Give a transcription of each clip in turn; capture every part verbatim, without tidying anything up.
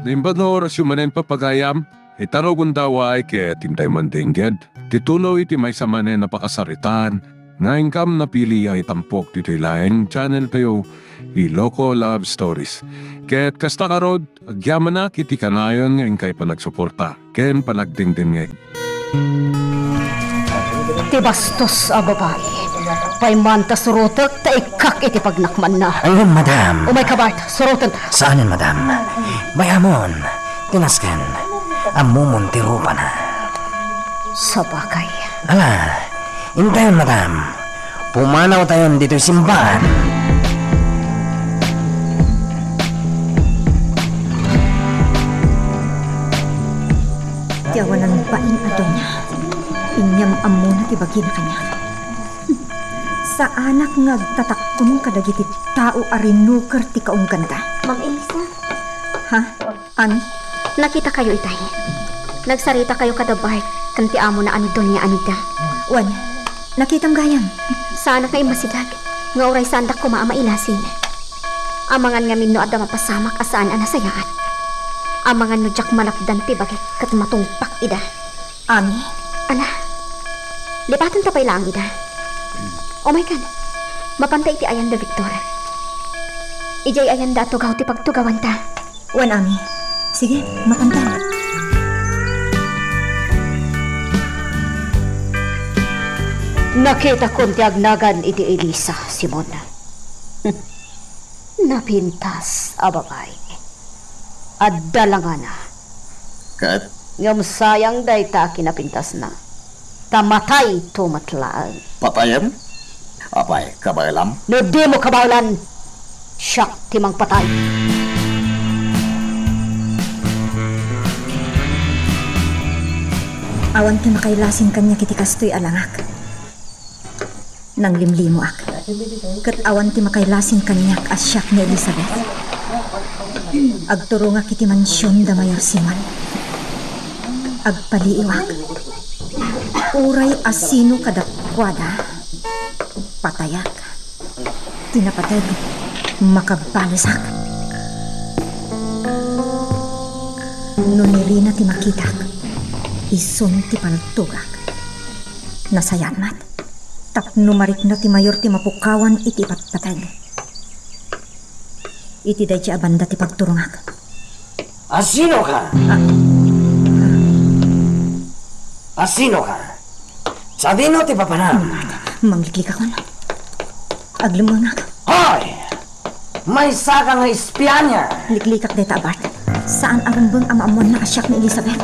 Naimbag nga orasyo manen, papagayam, ita rugonda, way ket intay man dengged ti tulo iti maysa manen a pakasaritaan nga inkam napili a itampok ditoy laeng channel tayo, Iloko Love Stories. Ket kasta ngarud, agyamanak iti kanayon nga inkay panagsuporta ken panagdengdengngeg. Ti bastos a babai. Pay man ta surotek ta ikkak iti pagnakmanna. Ngem, madam. Umayka, Bart, surotenta. Saanen, madam. Mayamon, ti nasken, ammomon ti rupana. Sabagay. Ala, intayon, madam. Pumanawtayon ditoy simbahan. Ti awanan bain a donia, inyam-ammona ti bagina kaniak. Saanak nga agtatakkon kadagiti tao a rinuker ti kaungganda. Ma'am Elisa? Ha? Ami? Nakitakayo itay. Nagsaritakayo kada Bart ken ti amona a ni Doña Anita. Wen, nakitam gayam. Saanak nga immasideg nga uray saandak koma a mailasin. Amangan ngamin no adda mapasamak a saan a nasayaat. Amangan no diak malapdan ti bagik ket matungpak ida. Ami? Ala, lipatenta pay laeng ida. Umaykan, mapanta iti ayanda, Victor. Idiay ayanda a tugaw ti pagtugawanta. Wen, Ami. Sige, mapantan. Nakitakon ti agnagan iti Elisa, Simon. Napintas a babai. Adda langana. Ket? Ngem sayang dayta a kinapintasna. Ta matayto met laeng. Patayem? Apay, kabaelam? No dimo kabaelan, siak ti mangpatay. Awan ti makailasin kaniak iti kastoy a langak. Nanglimlimoak. Ket awan ti makailasin kaniak a siak ni Elizabeth. Agturongak iti mansion da Mayor Simon. Agpaliiwak. Uray asino kadakuada, patayak. Ti napateg, makabalesak. No ni Rina ti makitak, isun ti paltogak. Nasayaat met. Tapno marikna ti Mayor ti mapukawan iti ipatpateg. Iti daydi a banda ti pagturongak. Asinoka? Ah. Asinoka? Sadino ti papanam? Mangliklikakon. Aglemmengak. Hoy! Maysaka nga espia ania? Liklikak dayta a Bart. Saan a rumbeng a maammoanna a siak ni Elizabeth.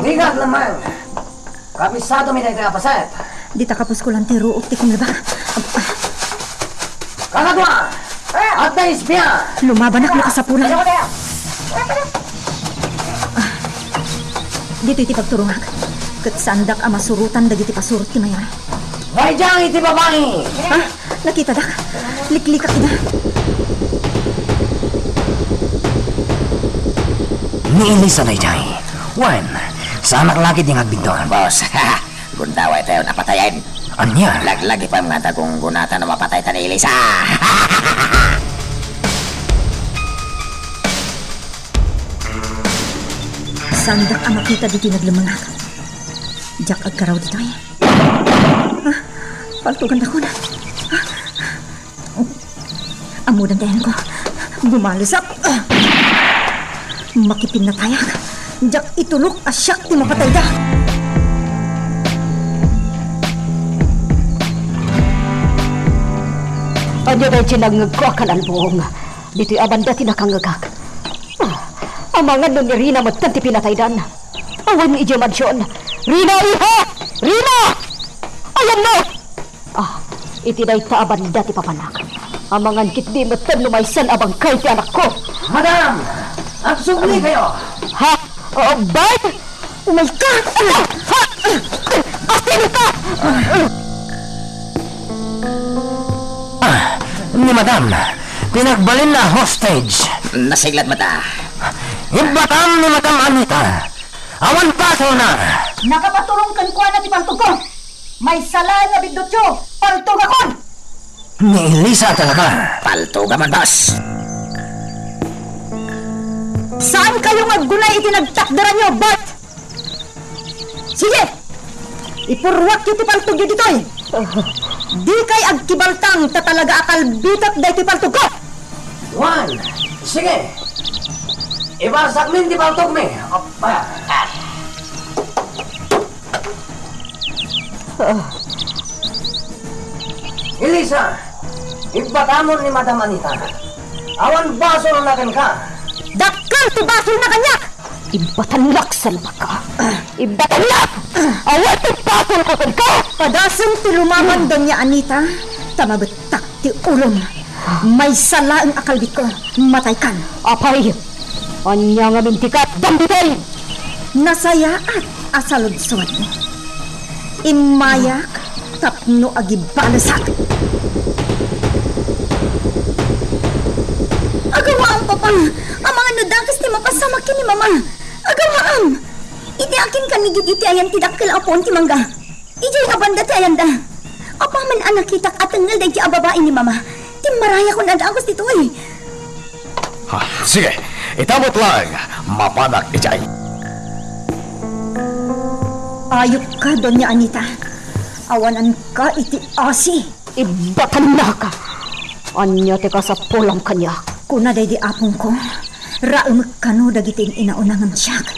Dika aglemmeng. Kabisado mi daytoy a paset. Dita kapuskolan ti ruot ti kumlebak. Kakadua! Adda espia! Lumabanak no kasapulan. Ah, ditoy ti pagturongak. Ket saandak a masurotan dagiti pasurot ti Mayor. Daydiay ti babai! Ah, nakitadak. Liklikak ida. Ni Elisa daydiay. Wen, saanak la ketdi nga agbintor. Boss, gundaway tayo napatayen. Ania? Laglagi pay nga ta gunggunata no mapatay ta ni Elisa. Saandak a makita ditoy naglemmengak. Diak agkaraw ditoy. Ah, paltogandakon. Ah, ammodan ti ayanko. Bumalesak. Ah. Makipinnatayak. Diak iturok a siak ti mapatayda. Ania daydiay nangngegko a kalalbuong? Ditoy a banda ti nakangngegak. Ah, amangan no ni Rina metten ti pinataydan. Awan idiay mansion. Rina, iha! Rina! Ayanmo! Ah, iti dayta a banda ti papanak. Amangan ketdi metten no maysan a bangkay ti anakko. Madam! Agsublikayo! Ha? Oh, bay! Umayka! Ah! Ha? Asino ka? Ah, ni Madam, pinagbalinna a hostage. Nasiglat met a. Ibbatam ni Madam Anita. Awan basolna. Nakapaturong kenkuana ti paltogko. Maysa laeng a biddutyo, paltogakon! Ni Elisa talaga. Paltogam, boss. Saankayo nga aggunay iti nagtakderanyo, Bart! Sige! Ipurruakyo ti paltogyo ditoy! Dikay agkibaltang ta talaga a kalbitek daytoy paltogko! Wen, sige! Ibarsakmin ti paltogmi! Apa? Elisa, ibbatamon ni Madam Anita. Awan basolna kenka. Dakkel ti basolna kaniak! Ibbatannak, salbaka. Ibbatannak! Awan ti basolko kenka! Padasem ti lumaman, Doña Anita, ta mabettak ti ulom. Maysa laeng a kalbitko, mataykan. Apay, ania ngamin ti kaatdam ditoy? Nasayaat a saludsod. Immayak tapno agibalesak. Agawaam, Papa! Amangan no dakes ti mapasamak ken ni Mama. Agawaam! Iti akinkan ni Gid iti ayan ti dakkel a puon ti mangga. Idiay nga banda ti ayanda. Apaman a nakitak a tengngel daydi a babai ni Mama, timmarayakon a dagus ditoy. Ha, sige, ita met laeng, mapanak idiay. Ayupka, Doña Anita. Awananka iti asi. Ibbatannaka! Ania ti kasapulam kaniak? Kuna daydi apongko, raemek kano dagiti in-inauna ngem siak.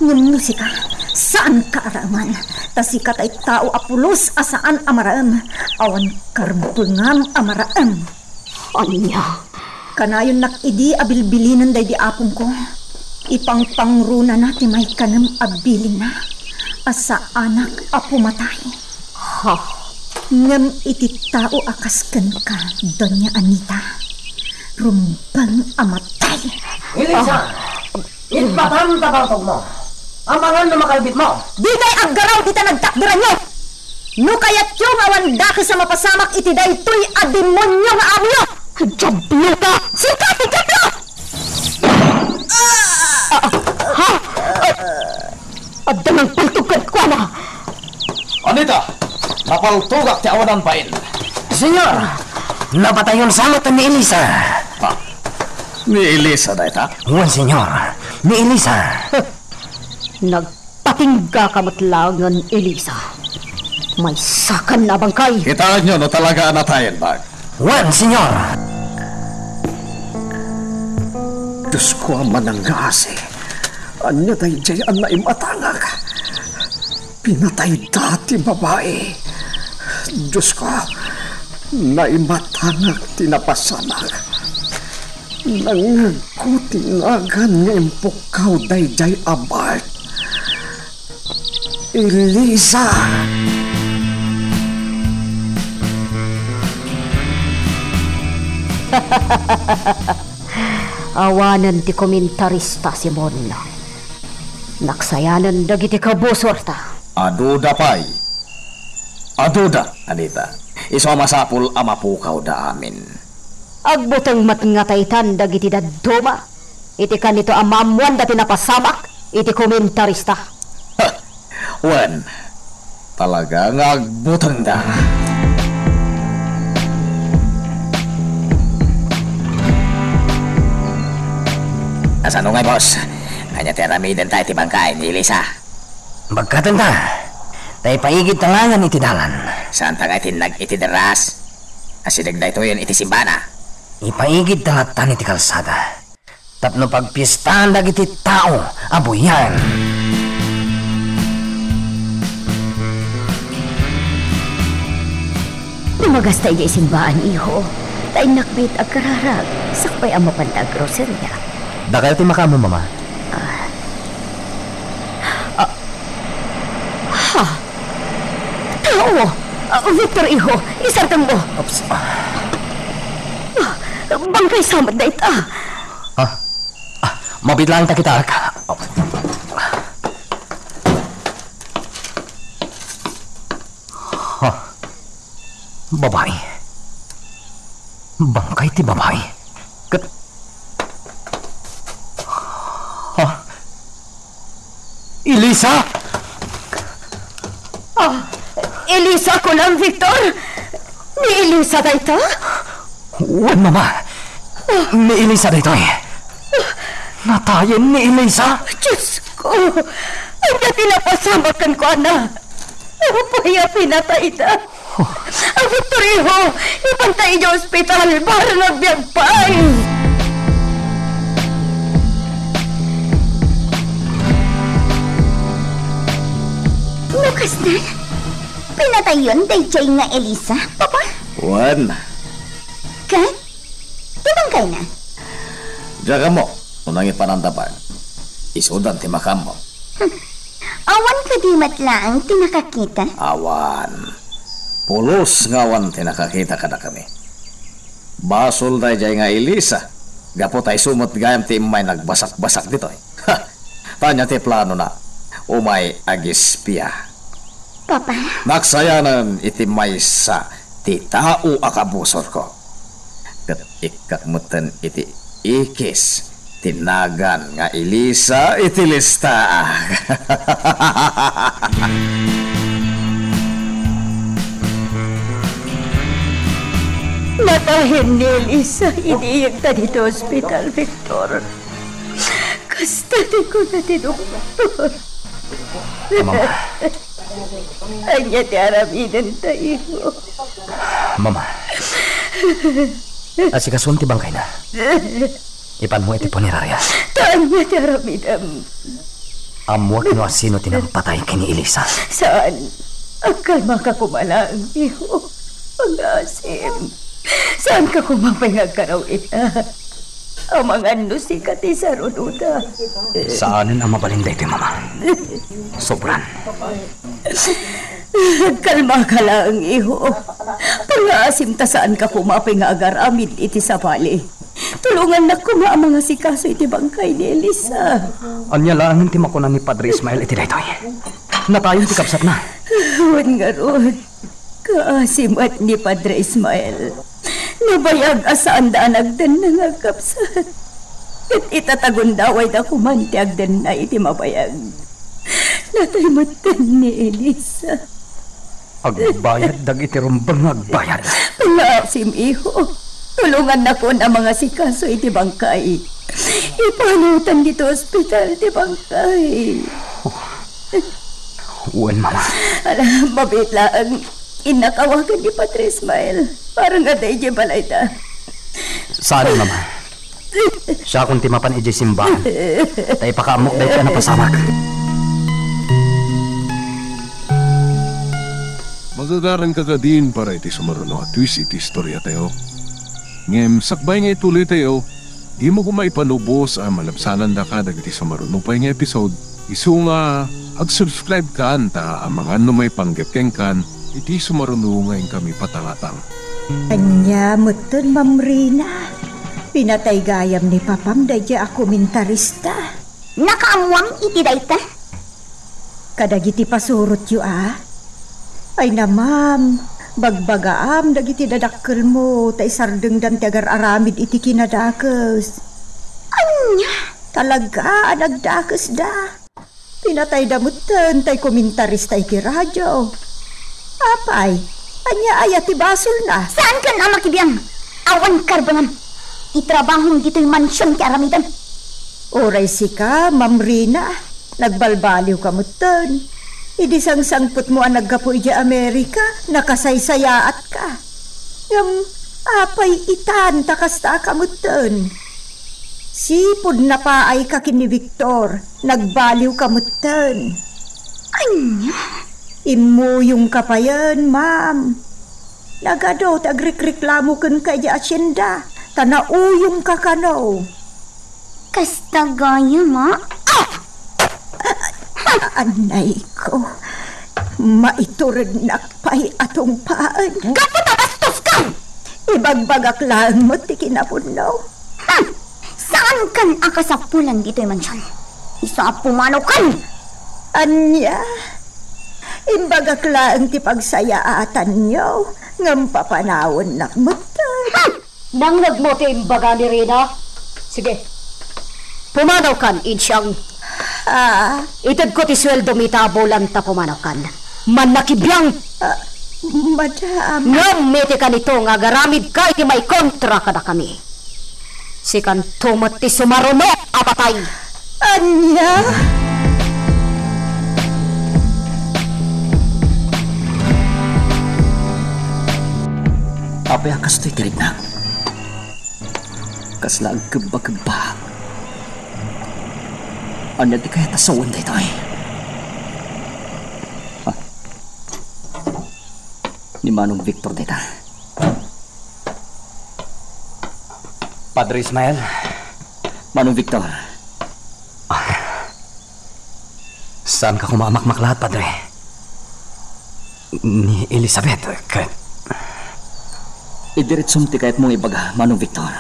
Ngem no sika, saanka a raeman. Ta sika tay tao a pulos a saan a maraem. Awan karubengam a maraem. Ania? Kanayonnak idi a bilbilinen daydi apongko. Ipangpangrunana ti maikanem a bilinna a saanak a pumatay. Ha? Ngem iti tao a kas kenka, Doña Anita, rumbeng a matay. Elisa! Ah. Ibbatam ta paltogmo. Amangan no makalbitmo. Dikay aggaraw dita nagtakderanyo. No kayatyo nga awan dakes a mapasamak iti daytoy a demonio nga amoyo. Diablo ka! Sika ti Diablo! Ah, ha? Ah, adda nangpaltog kenkuana. Anita, napaltogak ti awanan bain. Señor, napatayon sa met ni Elisa. Ha? Ni Elisa dayta? Wen, señor. Ni Elisa. Nagpatinggaka met laengen, Elisa. Maysakan a bangkay. Kitaenyo no talaga a natayen, Bart. Wen, señor. Diosko a manangngaasi, ania daydiay a naimatangak? Pinatayda ti babai. Diosko, naimatangak ti napasamak. Nangngegko ti nagan nga impukkaw daydiay a Bart. Elisa! Awanen ti komentarista, Simon. Naksayanen dagiti kabusorta. Aduda pay. Aduda, Anita. Isu a masapul a mapukawda amin. Agbuteng met nga taytan dagiti dadduma iti kanito a maammoanda ti napasamak iti komentarista. Ha! Wen, talaga nga agbutengda. Asano ngay, boss? Ania ti aramidenta iti bangkay ni Elisa? Bagkatenta. Ta ipaigidta laengen iti dalan. Saanta nga itinnag iti deras? Asideg daytoyen iti simbana. Ipaigidta latta iti kalsada. Tapno pagpiestaan dagiti tao a buyaen. Lumagasta idiay simbaan, iho. Ta innak met agkararag, sakbay a mapanta agroseria. Dakayo ti makaammo, Mama. Ah. Ah. Ha? Tao! Ah, Victor, iho, isardengmo. Oops. Ah, bangkay sa met dayta. Ah, ah, mabiit laeng ta kitaek. Oops. Ha? Babai. Bangkay ti babai. Ket, ha? Elisa? Ah, Elisa, kunam, Victor? Ni Elisa dayta? Wen, Mama. Ni Elisa daytoy. Natayen ni Elisa? Diyos ko! Ania ti napasamak kenkuana? Apay a pinatayda? Victor, iho, ipanta idiay ospital, bareng agbiag pay. No kastan, pinatayyon daydiay nga Elisa, Papa? Wen. Ket, ti bangkayna? Diak ammo no nangipananda pay. Isudan ti makaammo. Hmm. Awan kadi met laeng ti nakakita? Awan. Pulos nga awan ti nakakita kadakami. Basol daydiay nga Elisa, gapu ta isu met gayam ti immay nagbasakbasak ditoy. Ha! Ania ti planona? Umay agespia. Papa? Naksayanen iti maysa ti tao a kabusorko. Ket ikkak metten iti ikis ti nagan nga Elisa iti listaak. Natayen ni Elisa idi iyegda ditoy ospital, Victor. Kasta ti kuna ti doktor. Mama. Ania ti aramidenta, iho? Mama. Asikason ti bangkayna. Ipanmo iti punerarya. Ta ania ti aramidem? Ammoak no asino ti nangpatay ken ni Elisa. Saan. Agkalmaka koma laeng, iho. Pangaasim. Saanka koma pay nga agkaraw-it. Amangan no sika ti sarunoda. Saanen a mabalin daytoy, Mama. Sobran. Agkalmaka laeng, iho. Pangaasim ta saanka koma pay nga agaramid iti sabali. Tulongannak koma a mangasikaso iti bangkay ni Elisa. Ania laengen ti makuna ni Padre Ismael iti daytoy? Natayen ti kabsatna. Wen ngarud, kaasi met ni Padre Ismael. Nabayag a saanda a nagdenna nga agkabsat. Ket ita ta gundawayda koman ti agdenna iti mabayag. Natay metten ni Elisa. Agbayad dagiti rumbeng nga agbayad. Pangaasim, iho. Tulongannakon a mangasikaso iti bangkay. Ipanutan ditoy ospital ti bangkay. Wen, Mama. Ala, mabiit laeng. Innak awagan ni Padre Ismael. Parang adda idiay balayda. Saan, Mama? Siakon ti mapan idiay simbahan. Ta ipakaammok daytoy a napasamak. Magagaranka kadin para iti sumaruno a twist iti istoriatayo. Ngem sakbay nga ituloytayo, dimo koma ipanubos a malabsanandaka dagiti sumaruno pay nga episode. Isu nga ag-subscribe kan ta amangan no maipanggep kenkan iti sumaruno nga inkami patangatang. Ania metten, Ma'am Rina? Pinatay gayam ni Papam daydiay a komentarista. Nakaammoam iti dayta? Kadagiti pasurotyo a? Ay na, Ma'am, bagbagaam dagiti dadakkelmo ta isardengdam ti agar-aramid iti kinadakes. Ania? Talaga a nagdakesda. Pinatayda metten tay komentarista iti radio. Apay, ania aya ti basolna? Saankan a makibiang. Awan karbengam. Itrabahom ditoy mansion ti aramidem. Uray sika, Ma'am Rina, nagbalbaliwka metten. Idi sangsangpetmo a naggapu idiay Amerika, nakasaysayaatka. Ngem apay itan ta kastaka metten? Sipudna paayka ken ni Victor, nagbaliwka metten. Ania? Immuyongka payen, ma'am. Nagadu ti agrikreklamo kenka idiay asienda, ta nauyongka kano. Kasta gayam, a? Ah! Anayko, maiturednak pay a tungpaen. Gapu ta bastoska! Ibagbagak laeng met ti kinapudno. Hmm! Saankan a kasapulan ditoy mansion. Isu a pumanaw kan! Ania? Imbagak laeng ti pagsayaatanyo, ngem papanawennak metten. Hmm! Nangngegmo ti imbaga ni Rina? Sige. Pumanaw kan, Insiang. Ah. Itedko ti sueldom ita a bulan ta pumanaw kan. Mannakibiang! Ah, madam. Ngem mete kan ito nga agaramidka iti maikontra kadakami. Sikanto met ti sumaruno a patay. Ania? Apay a kastoy ti riknak? Kasla agkebba-kebba. Ania ti kayat a sawen daytoy? Ah. Ni Manong Victor dayta. Padre Ismael? Manong Victor. Saanka koma a makmaklaat, Padre? Ni Elizabeth, ket... Idiretsum ti kayatmo nga ibaga, Manong Victor.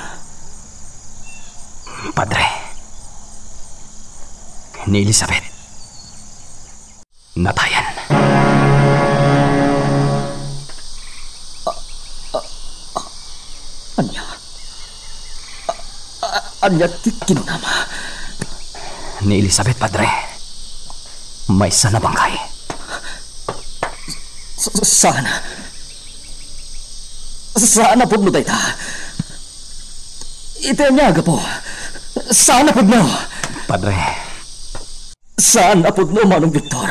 Padre, ni Elizabeth, natayan. Ania? A-, a-, ania ti kinunam? Ni Elizabeth, Padre. Maysa a bangkay. S-, s-, saan? Saan a pudno dayta? Iti ania a gapu? Saan a pudno? Padre. Saan a pudno, Manong Victor.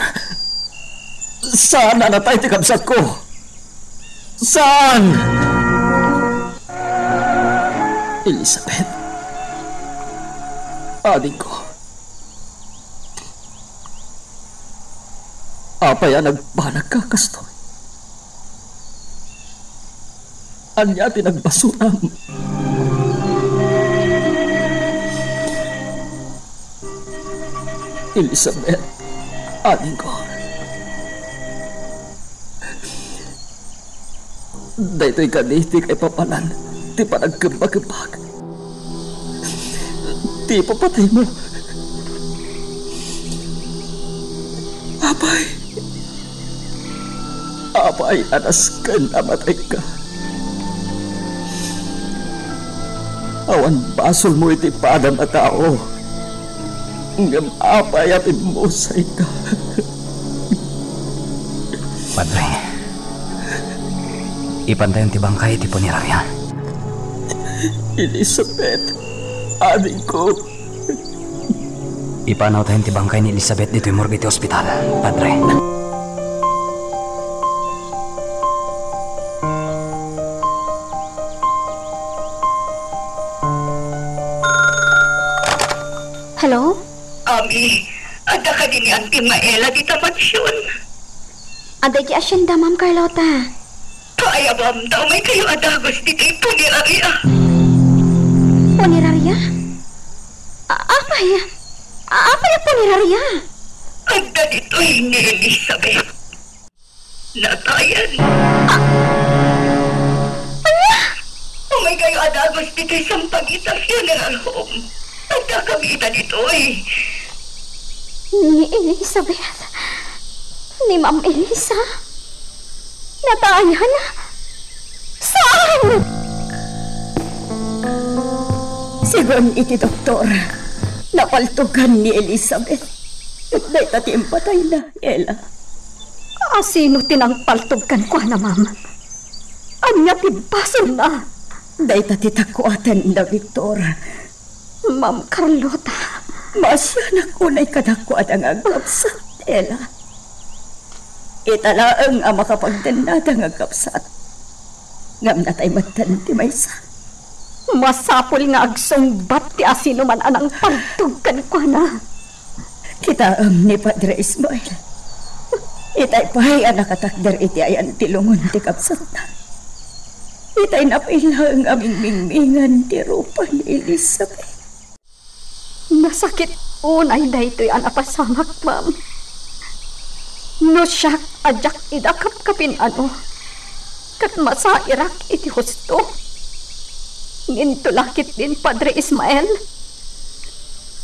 Saan a natay ti kabsatko. Saan? Elizabeth. Adingko. Apay a nagbanagka kastoy? Ania ti nagbasolam? Elizabeth, adingko. Daytoy kadi ti kaipapanan ti panagkembakebbak. Ti ipapataymo. Apay, apay a nasken a matayka. Awan basolmo iti padam a tao. Ngem apay a pimmusayka? Padre, ipantayon ti bangkay iti puneraria. Elizabeth, adingko. Ipanawtayon ti bangkay ni Elizabeth ditoy morgue iti ospital, Padre. Hello? Ami, adda kadi ni Auntie Maela dita mansion? Adda iti asyenda, Ma'am Carlota. Paayabam ta umaykayo a dagus ditoy puneraria. Puneraria? A-, apay? A-, apay a puneraria? Adda ditoy ni Elizabeth. Natayan. A-, ania? Umaykayo a dagus ditoy Sampaguita Funeral Home. Addakami ita ditoy. Ni Elizabeth? Ni Ma'am Elisa? Natayan? Saan? Segun iti doktor, napaltugan ni Elizabeth. Dayta ti impatayna, Ella. Asino ti nangpaltog kenkuana, ma'am? Ania ti basolna? Dayta ti takuaten da Victor. Ma'am Carlota. Maasianak unay kadakuada nga agkabsat, Ella. Ita laeng a makapagdennada nga agkabsat. Ngem natay metten ti maysa. Masapul nga agsungbat ti asinoman a nangpaltog kenkuana. Kitaem ni Padre Ismael. Itay pay a nakatakder iti ayan ti lungon ti kabsatna. Itay napay laeng a mingmingmingan ti rupa ni Elizabeth. Nasakit unay daytoy a napasamak, ma'am. No siak a diak ida kapkapin-ano, ket masairak iti husto. Ngem tulakit din Padre Ismael.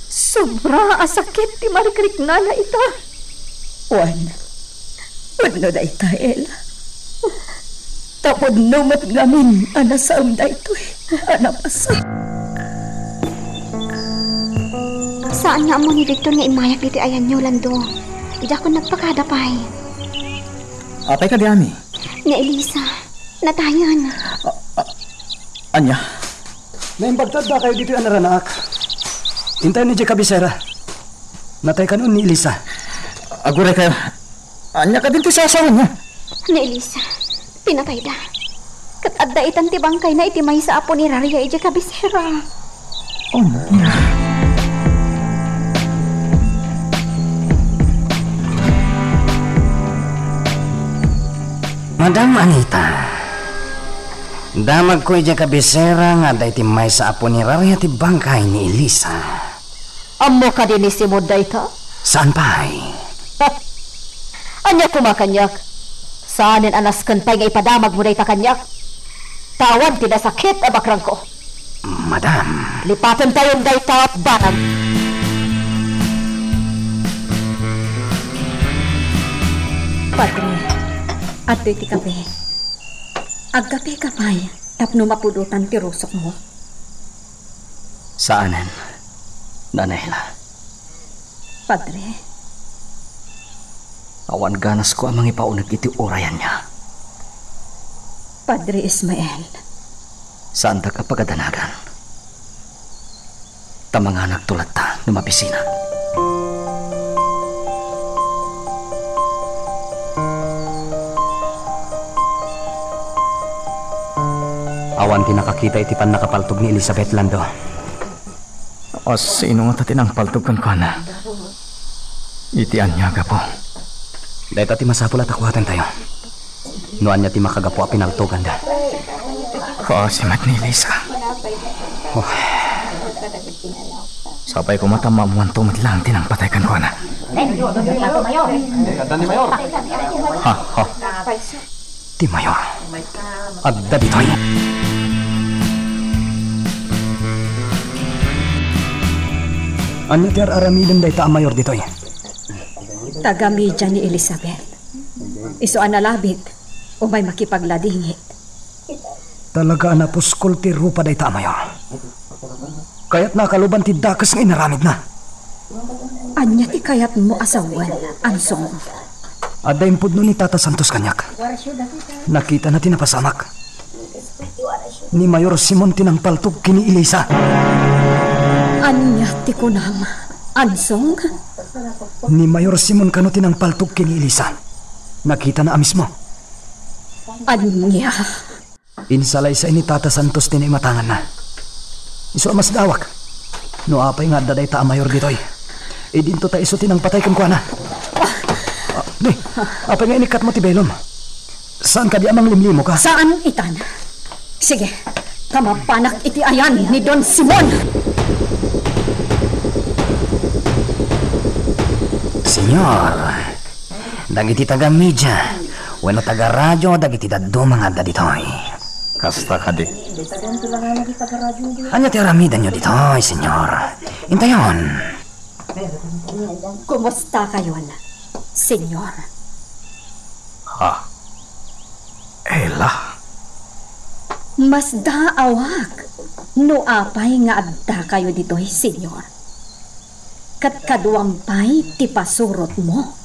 Sobra a sakit ti marikriknana ita. Wen, pudno dayta, Ella. Ta pudno met ngamin a nasaem daytoy a napasamak. Saan nga ammo ni Victor nga immayak ditoy ayanyo, Lando. Diakon nagpakada pay. Apay kadi, Ami? Ni Elisa. Natayan. A-, a-, ania? Naimbag ta addakayo ditoy a naranaak. Intayon idiay kabisera. Natay kano ni Elisa. Aguray kayo. Ania kadin ti sasawen niya? Ni Elisa, pinatayda. Ket adda itan ti bangkayna iti maysa a punerarya idiay kabisera. Oh, no. Madam Anita, damagko idiay kabisera nga adda iti maysa a punerarya ti bangkay ni Elisa. Ammo kadi ni Simon dayta? Saan pay? Ania koma kaniak? Saanen a nasken pay nga ipadamagmo dayta kaniak? Ta awan ti nasakit a bakrangko. Madam. Lipatentayon dayta a banag. Padre, adtoy ti kape. Agkapeka pay tapno mapudotan ti rusokmo. Saanen, Nanay Hela. Padre. Awan ganasko a mangipauneg iti urayanna. Padre Ismael. Saandak a pagadanagan. Ta manganagto latta no mabisinak. Awan ti nakakita iti pannakapaltog ni Elizabeth, Lando. A, sino ngata ti nangpaltog kenkuana? Iti ania a gapu? Dayta ti masapul a takuatentayo. No ania ti makagapu a pinaltoganda. Kaasi met ni Elisa. Oh. Sapay koma ta maammoanto met laeng ti nangpatay kenkuana. Ha, ha. Ti mayor. Adda ditoy. Ania ti ar-aramiden dayta a mayor ditoy? Taga-media ni Elizabeth. Isu a nalabit, umay makipagladingit. Talaga a napuskol ti rupa dayta a mayor. Kayatna a kaluban ti dakes nga inaramidna. Ania ti kayatmo a sawen, Ansong? Adda impudno ni Tata Santos kaniak. Nakitana ti napasamak. Ni Mayor Simon ti nangpaltog ken ni Elisa. Ania ti kunam, Ansong? Ni Mayor Simon kano ti nangpaltog ken ni Elisa. Nakitana a mismo. Ania? Insalaysay ni Tata Santos ti naimatanganna. Isu a masdawak. No apay nga adda dayta a mayor ditoy, idinto ta isu ti nangpatay kenkuana. Ah, di, apay nga inikkatmo ti belom? Saan kadi a manglimlimoka? Saan itan. Sige, ta mapanak iti ayan ni Don Simon. Senyor, dagiti taga-media wenno taga-radio dagiti dadduma nga adda ditoy. Kasta kadi. Ania ti aramidenyo ditoy, senyor? Intayon. Kumustakayon, senyor? Ha? Ella? Masdaawak no apay nga addakayo ditoy, senyor. Ket kaduam pay ti pasurotmo.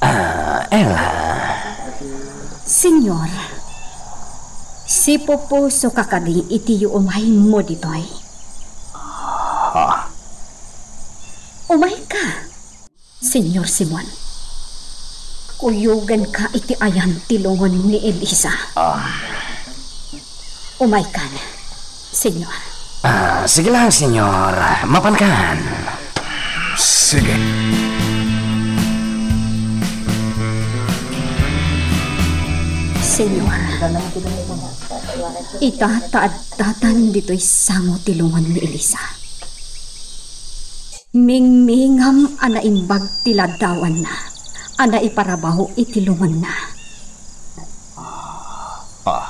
Ah, Ella. Senyor, sipupusoka kadi iti yuumaymo ditoy? Ha? Umayka. Senyor Simon, kuyogenka iti ayan ti lungon ni Elisa. Ah. Umaykan, senyor. Ah, sige lang, senyor. Mapankan. Sige. Senyor, ita ta addatan ditoy sango ti lungon ni Elisa. Mingmingam a naimbag ti ladawanna a naiparabaw iti lungonna. Ah, ah,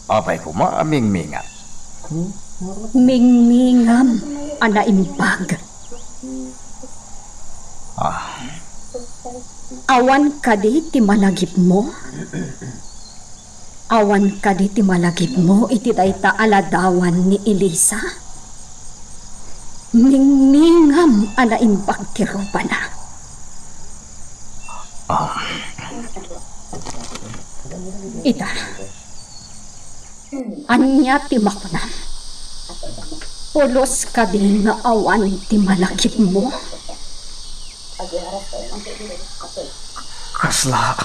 apay koma a mingmingam? Mingmingam a naimbag. Ah. Awan kadi ti malagipmo? Awan kadi ti malagipmo iti dayta a ladawan ni Elisa? Mingmingam a naimbag ti rupana. Ah. Ita, Ania ti makunam? Pulos kadi nga awan ti malagipmo? Kasla?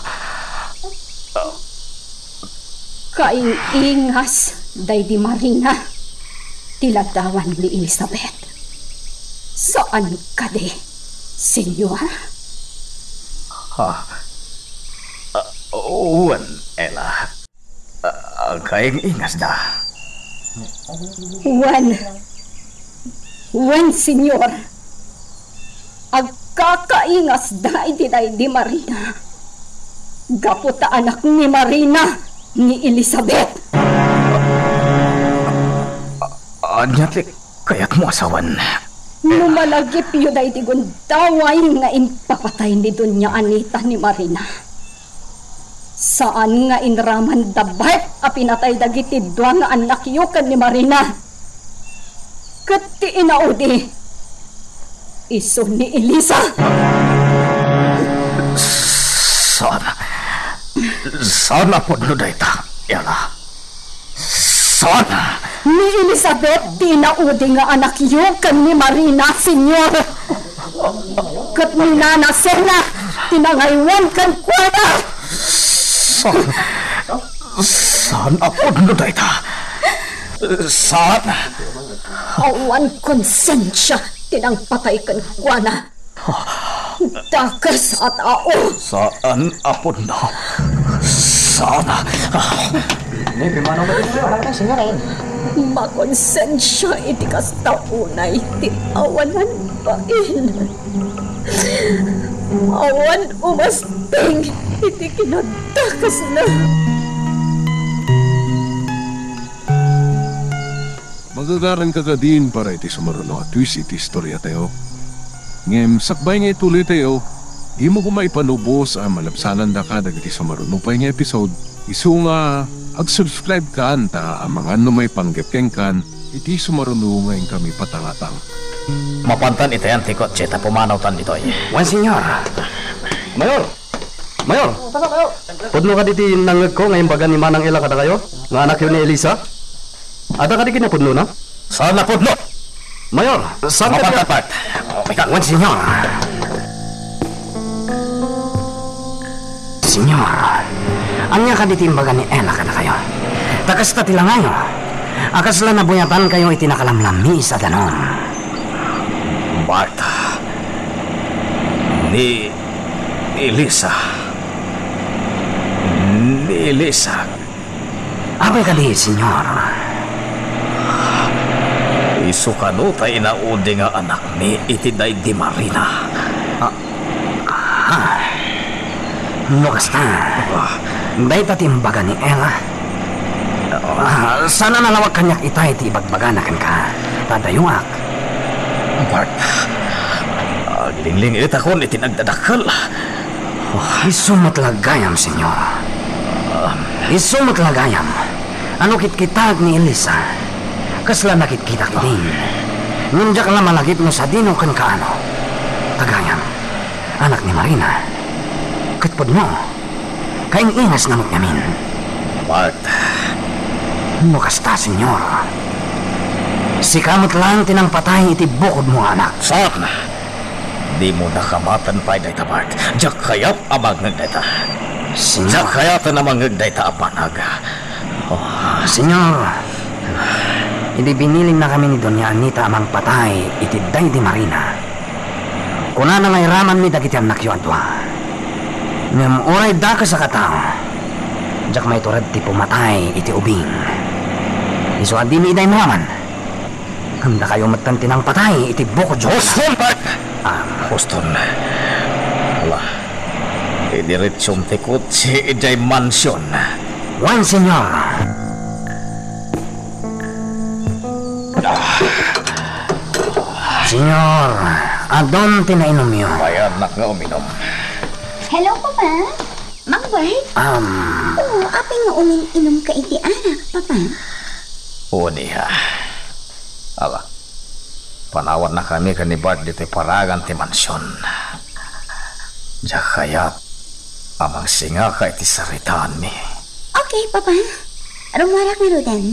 Kaing-ingas daydi Marina ti ladawan ni Elizabeth. Saan kadi, Señor? Ha? Ah, wen, Ella. Ah, kaing-ingasda. Wen. Wen, Señor. Agkakaingasda iti daydi Marina. Gapu ta anak ni Marina ni Elizabeth. Ania ti kayatmo a sawen? No malagipyo daydi gundaway nga impapatay ni Doña Anita ni Marina, saan nga inramanda, Bart, a pinatay dagiti dua nga annakyo ken ni Marina. Ket ti inaudi, isu ni Elisa. Saan, saan a pudno dayta, Ella. Saan? Ni Elizabeth ti inaudi nga anakyo ken ni Marina, Señor. Ket ni Nana Sena ti nangaywan kenkuana. Saan? Saan a pudno dayta? Saan? Awan konsensia ti nangpatay kenkuana. Dakes a tao. Saan a pudno. Saan a... Makonsensia iti kasta unay ti awanan bain. Awan umasting iti kinadakesna. Magagaranka kadin para iti sumaruno a twist iti istoriatayo. Ngem sakbay nga ituloytayo, dimo koma ipanubos a malabsanandaka dagiti sumaruno pay nga episode, isu nga ag-subscribe kan ta amangan no maipanggep kenkan iti sumaruno nga inkami patangatang. Mapantan itayan ti kotse ta pumanawtan ditoy. Wen, Señor. Mayor! Mayor! Pudno kadi ti nangngegko nga imbaga ni Manang Ella kadakayo nga anakyo ni Elisa? Adda kadi kinapudnona? Saan a pudno? Mayor, saan kadi... Mapantan, Bart. Okay ka. Wen, Señor. Señor, ania kadi ti imbaga ni Ella kadakayo? Ta kasta ti langayo a kasla nabuyatankayo iti nakalamlamis a danum. Bart, ni Elisa. Ni Elisa. Apay kadi, Señor? Isu kano ta inaudi nga anakmi iti daydi Marina. Ah, ah. No kasta, ah, dayta ti imbaga ni Ella. Ah, saan a nalawag kaniak itay ti ibagbagana kenka. Ta adayoak. Bart, aglingling-etakon iti nagdadakkel. Isu met la gayam, Señor. Isu met la gayam a no kitkitaek ni Elisa, kasla nakitkitak idin. Ngem diak la malagip no sadino ken kaano. Ta gayam, anak ni Marina. Ket pudno, kaing-ingasna met ngamin. Bart. No kasta, Señor, sika met laeng ti nangpatay iti bukodmo a anak. Saan? Dimo nakamaten pay dayta, Bart. Diak kayat a mangngeg dayta. Señor. Diak kayaten a mangngeg dayta a banag. Oh. Señor, idi binilinnakami ni Doña Anita a mangpatay iti daydi Marina, kunana nga iramanmi dagiti annakyo a dua. Ngem uray dakes a katao, diak maitured ti pumatay iti ubing. Isu a dimi iday maraman. Ngem dakayo metten ti nangpatay iti bukodyo. Huston, Bart! Ah. Huston. Ala, idiretsum ti kotse idiay mansion. Wen, Señor. Ah. Señor, adun ti nainumyo. Bayarnak nga uminum. Hello, Papa. Mang Bart? Um. Oo, apay nga umin-inumka iti arak, Papa? Uni, ha. Ala, panawannakami ken ni Bart ditoy paragan ti mansion. Diak kayat a mangsingaka iti saritaanmi. Okay, Papa. Rummuarak ngaruden.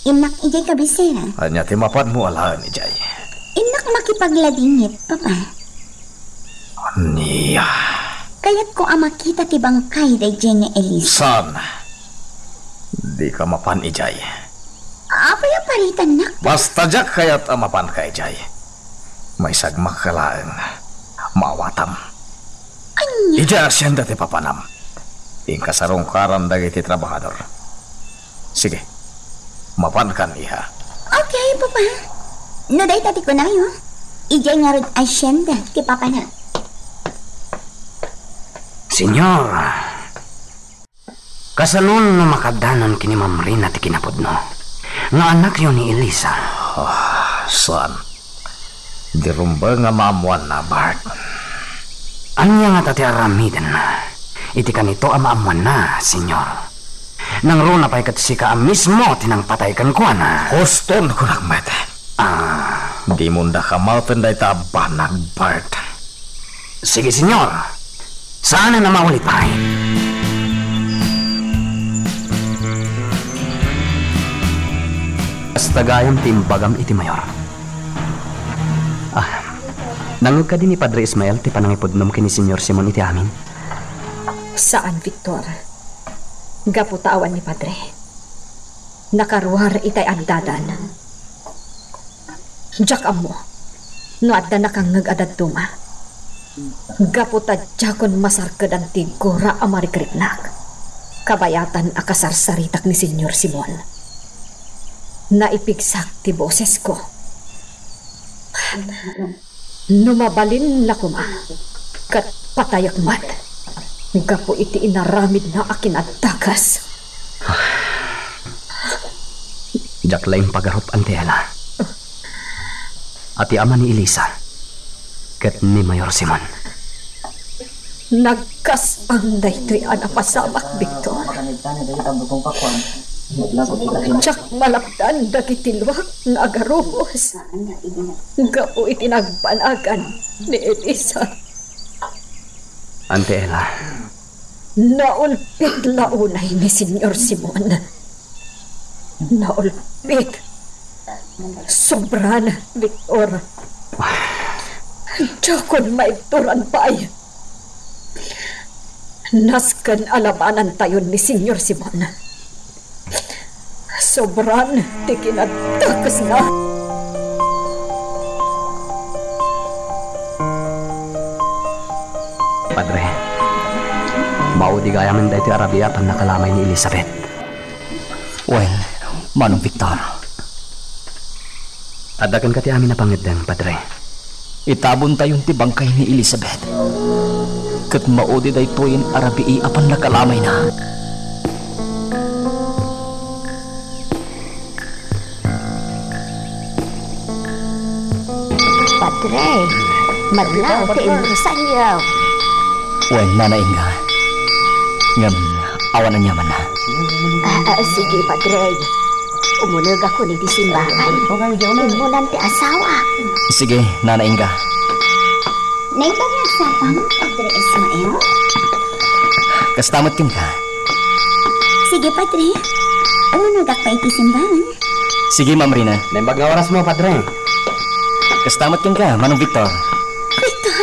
Innak idiay kabisera. Ania ti mapanmo alaen idiay? Innak makipagladingit, Papa. Ania? Kayatko a makita ti bangkay daydiay nga Elisa. Saan? Dika mapan idiay. Apay a paritannak? Basta diak kayat a mapanka idiay. Maisagmakka laeng. Maawatam. Ania? Idiay hacienda ti papanam. Inka sarungkaran dagiti trabahador. Sige. Mapankan, iha. Okay, Papa. No dayta ti kunayo, idiay ngarud hacienda ti papanam. Señor, kasanon no makaddanon ken ni Ma'am Rina ti kinapudno nga anakyo ni Elisa? Ah, saan? Di rumbeng a maammuanna, Bart. Ania ngata ti aramidenna iti kanito a maammuanna, Señor? Nangruna pay ket sika a mismo ti nangpatay kenkuana. Huston, kunak met. Ah. Dimon da kamaten dayta a banag, Bart. Sige, Señor. Saanen a maulit pay. Basta gayam ti imbagam iti mayor. Ah, nangngeg kadi ni Padre Ismael ti panangipudnom ken ni Señor Simon iti amin? Saan, Victor. Gapu ta awan ni Padre, nakaruar itay addadan. Diak ammo no adda nakangngeg a dadduma. Gapu ta diakon masarkedan ti gura a marikriknak, kabayatan a kasarsaritak ni Señor Simon. Naipigsak ti bosesko. No mabalinna koma, ket patayek met gapu iti inaramidna a kinadakes. Diak laeng pagarup, Auntie Ella. A ti ama ni Elisa ket ni Mayor Simon. Nagkas-ang daytoy a napasamak, Victor. Diak malapdan dagiti luak nga agarubos gapu iti nagbanagan ni Elisa. Auntie Ella. Naulpit la unay ni Señor Simon. Naulpit. Sobran, Victor. Diakon maibturan pay. Nasken a labanantayon ni Señor Simon. Sobran ti kinadakesna. Padre, maudi gayamen daytoy a rabii a pannakalamay ni Elizabeth. Wen, Manong Victor. Adda kenka ti amin a pangngeddeng, Padre. Itabontayon ti bangkay ni Elizabeth. Ket maudi daytoyen a rabii a pannakalamayna. Padre, madlaw ti impresanyo. Wen, Nana Inga. Ngem, awan aniamanna. Ah, ah, sige, Padre. Umunegakon iti simbahan. Immunan ti asawa. Sige, Nana Inga. Naimbag nga agsapa, Padre Ismael? Kasta met kenka. Sige, Padre. Umunegak pay iti simbahan. Sige, Ma'am Rina. Naimbag nga orasmo, Padre. Kasta met kenka, Manong Victor. Victor?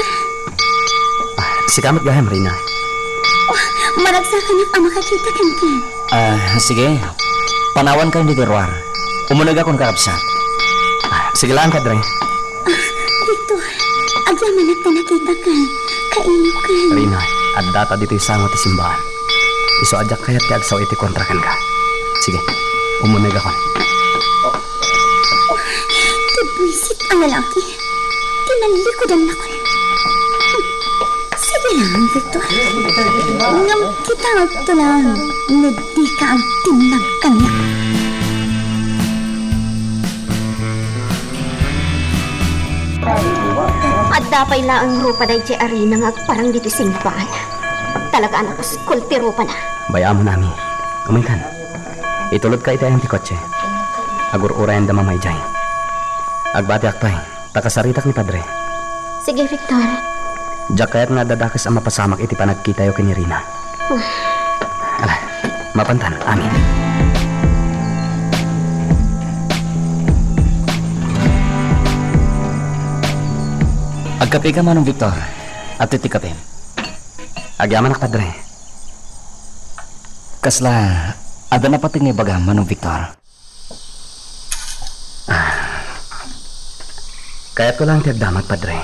Ah, sika met gayam, Rina. Oh, maragsakanak a makakita kenka. Ah, sige. Panawankayon ditoy ruar. Umunegakon, kakabsat. Ah, sige lang, Padre. Ah, Victor, agyamanak ta nakitaka. Kainokan. Rina, addata ditoy sango ti simbahan. Isu a diak kayat ti agsao iti kontra kenka. Sige, umunegakon. Oh, ti buisit a lalaki. Tinallikudannakon. Sige lang, Victor. Ngem kita agto lang no dika agtinnag kaniak. Adda pay laeng rupa daydiay a Rina nga agparang ditoy simbahan. Talaga a napuskol ti rupana. Bay-amon, Ami. Umay kan. Itulodka iti ayan ti kotse. Agur-urayanda mamay idiay. Agbatiak pay. Ta kasaritak ni Padre. Sige, Victor. Diak kayat nga adda dakes a mapasamak iti panagkitayo ken ni Rina. Ala, mapantan, Ami. Kape ka, Manong Victor? Atoy ti kape. Agyamanak, Padre. Kasla, adda napateg nga ibagam, Manong Victor? Ah, kayatko lang ti agdamag, Padre.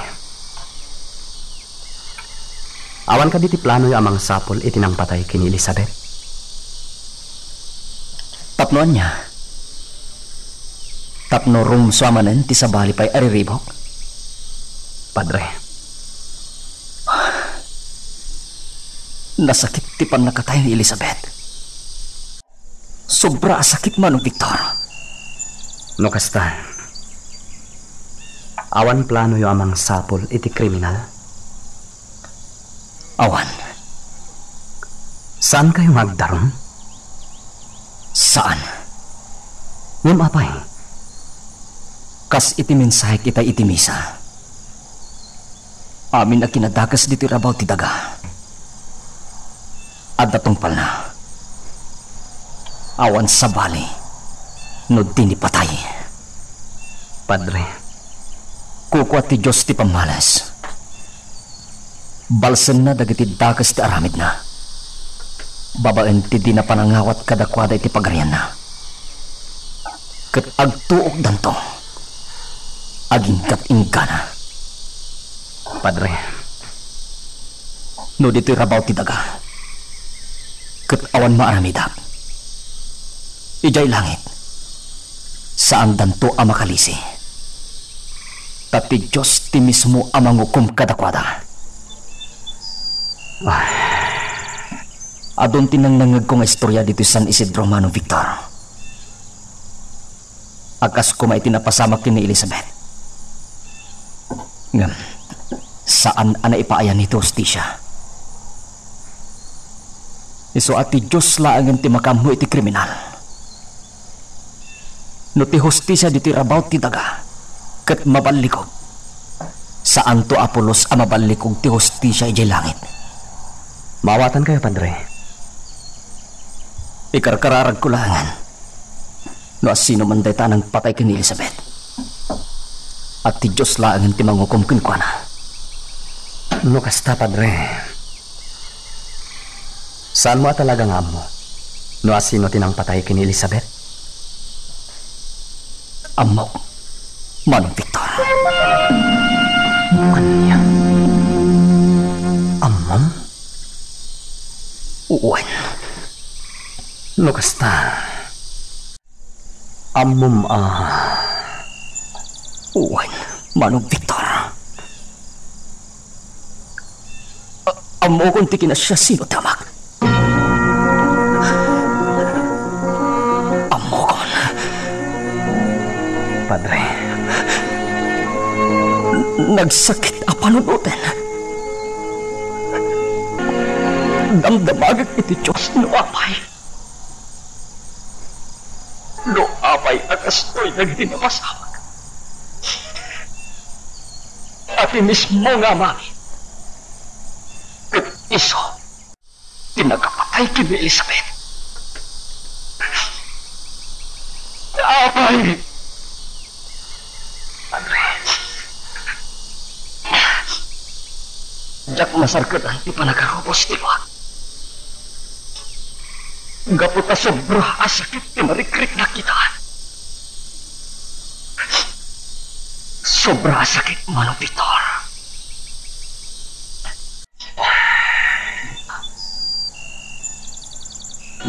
Awan kadi ti planoyo a mangsapul iti nangpatay ken ni Elizabeth? Tapno ania? Tapno rumsua manen ti sabali pay a riribuk? Padre. Nasakit ti pannakatay ni Elizabeth. Sobra a sakit, Manong Victor. No kasta, awan planoyo a mangsapul iti kriminal? Awan. Saankayo nga agdarum? Saan. Ngem apay? Kas iti mensahek itay iti misa, amin a kinadakes ditoy rabaw ti daga, adda tungpalna. Awan sabali no di ni patay. Padre. Kukua ti Dios ti pammales. Balsenna dagiti dakes ti aramidna, babaen ti dina panangawat kadakuada iti pagarianna. Ket agtuokdanto aginggat-inggana. Padre. No ditoy rabaw ti daga, ket awan maaramidak, idiay langit, saandanto a makalisi. Ta ti Dios ti mismo a mangukom kadakuada. Ah. Adun ti nangnangngegko nga istoria ditoy San Isidro, Manong Victor. A kas koma iti napasamak ken ni Elizabeth. Ngem, saan a naipaayan iti hustisia. Isu a ti Dios laengen ti makaammo iti kriminal. No ti hustisia ditoy rabaw ti daga ket maballikog, saanto a pulos a maballikog ti hustisia idiay langit. Maawatankayo, Padre. Ikarkararagko laengen no asino man dayta a nangpatay ken ni Elizabeth. A ti Dios laengen ti mangukom kenkuana. No kasta, Padre, saanmo a talaga nga ammo no asino ti nangpatay ken ni Elizabeth? Ammok, Manong Victor. Ania? Ammom? Wen. No kasta, ammom a? Wen, Manong Victor. A-, ammokon ti kinasiasino ti amak. Ammokon. Padre. Nagsakit a panunoten. Damdamagek iti Dios no apay. No apay a kastoy dagiti napasamak, a ti mismo nga amami ket isu ti nakapatay ken ni Elizabeth. Apay! Padre, diak masarketan ti panagarubos ti buak. Gapu ta sobra a sakit ti marikriknak ita. Sobra a sakit, Manong Victor.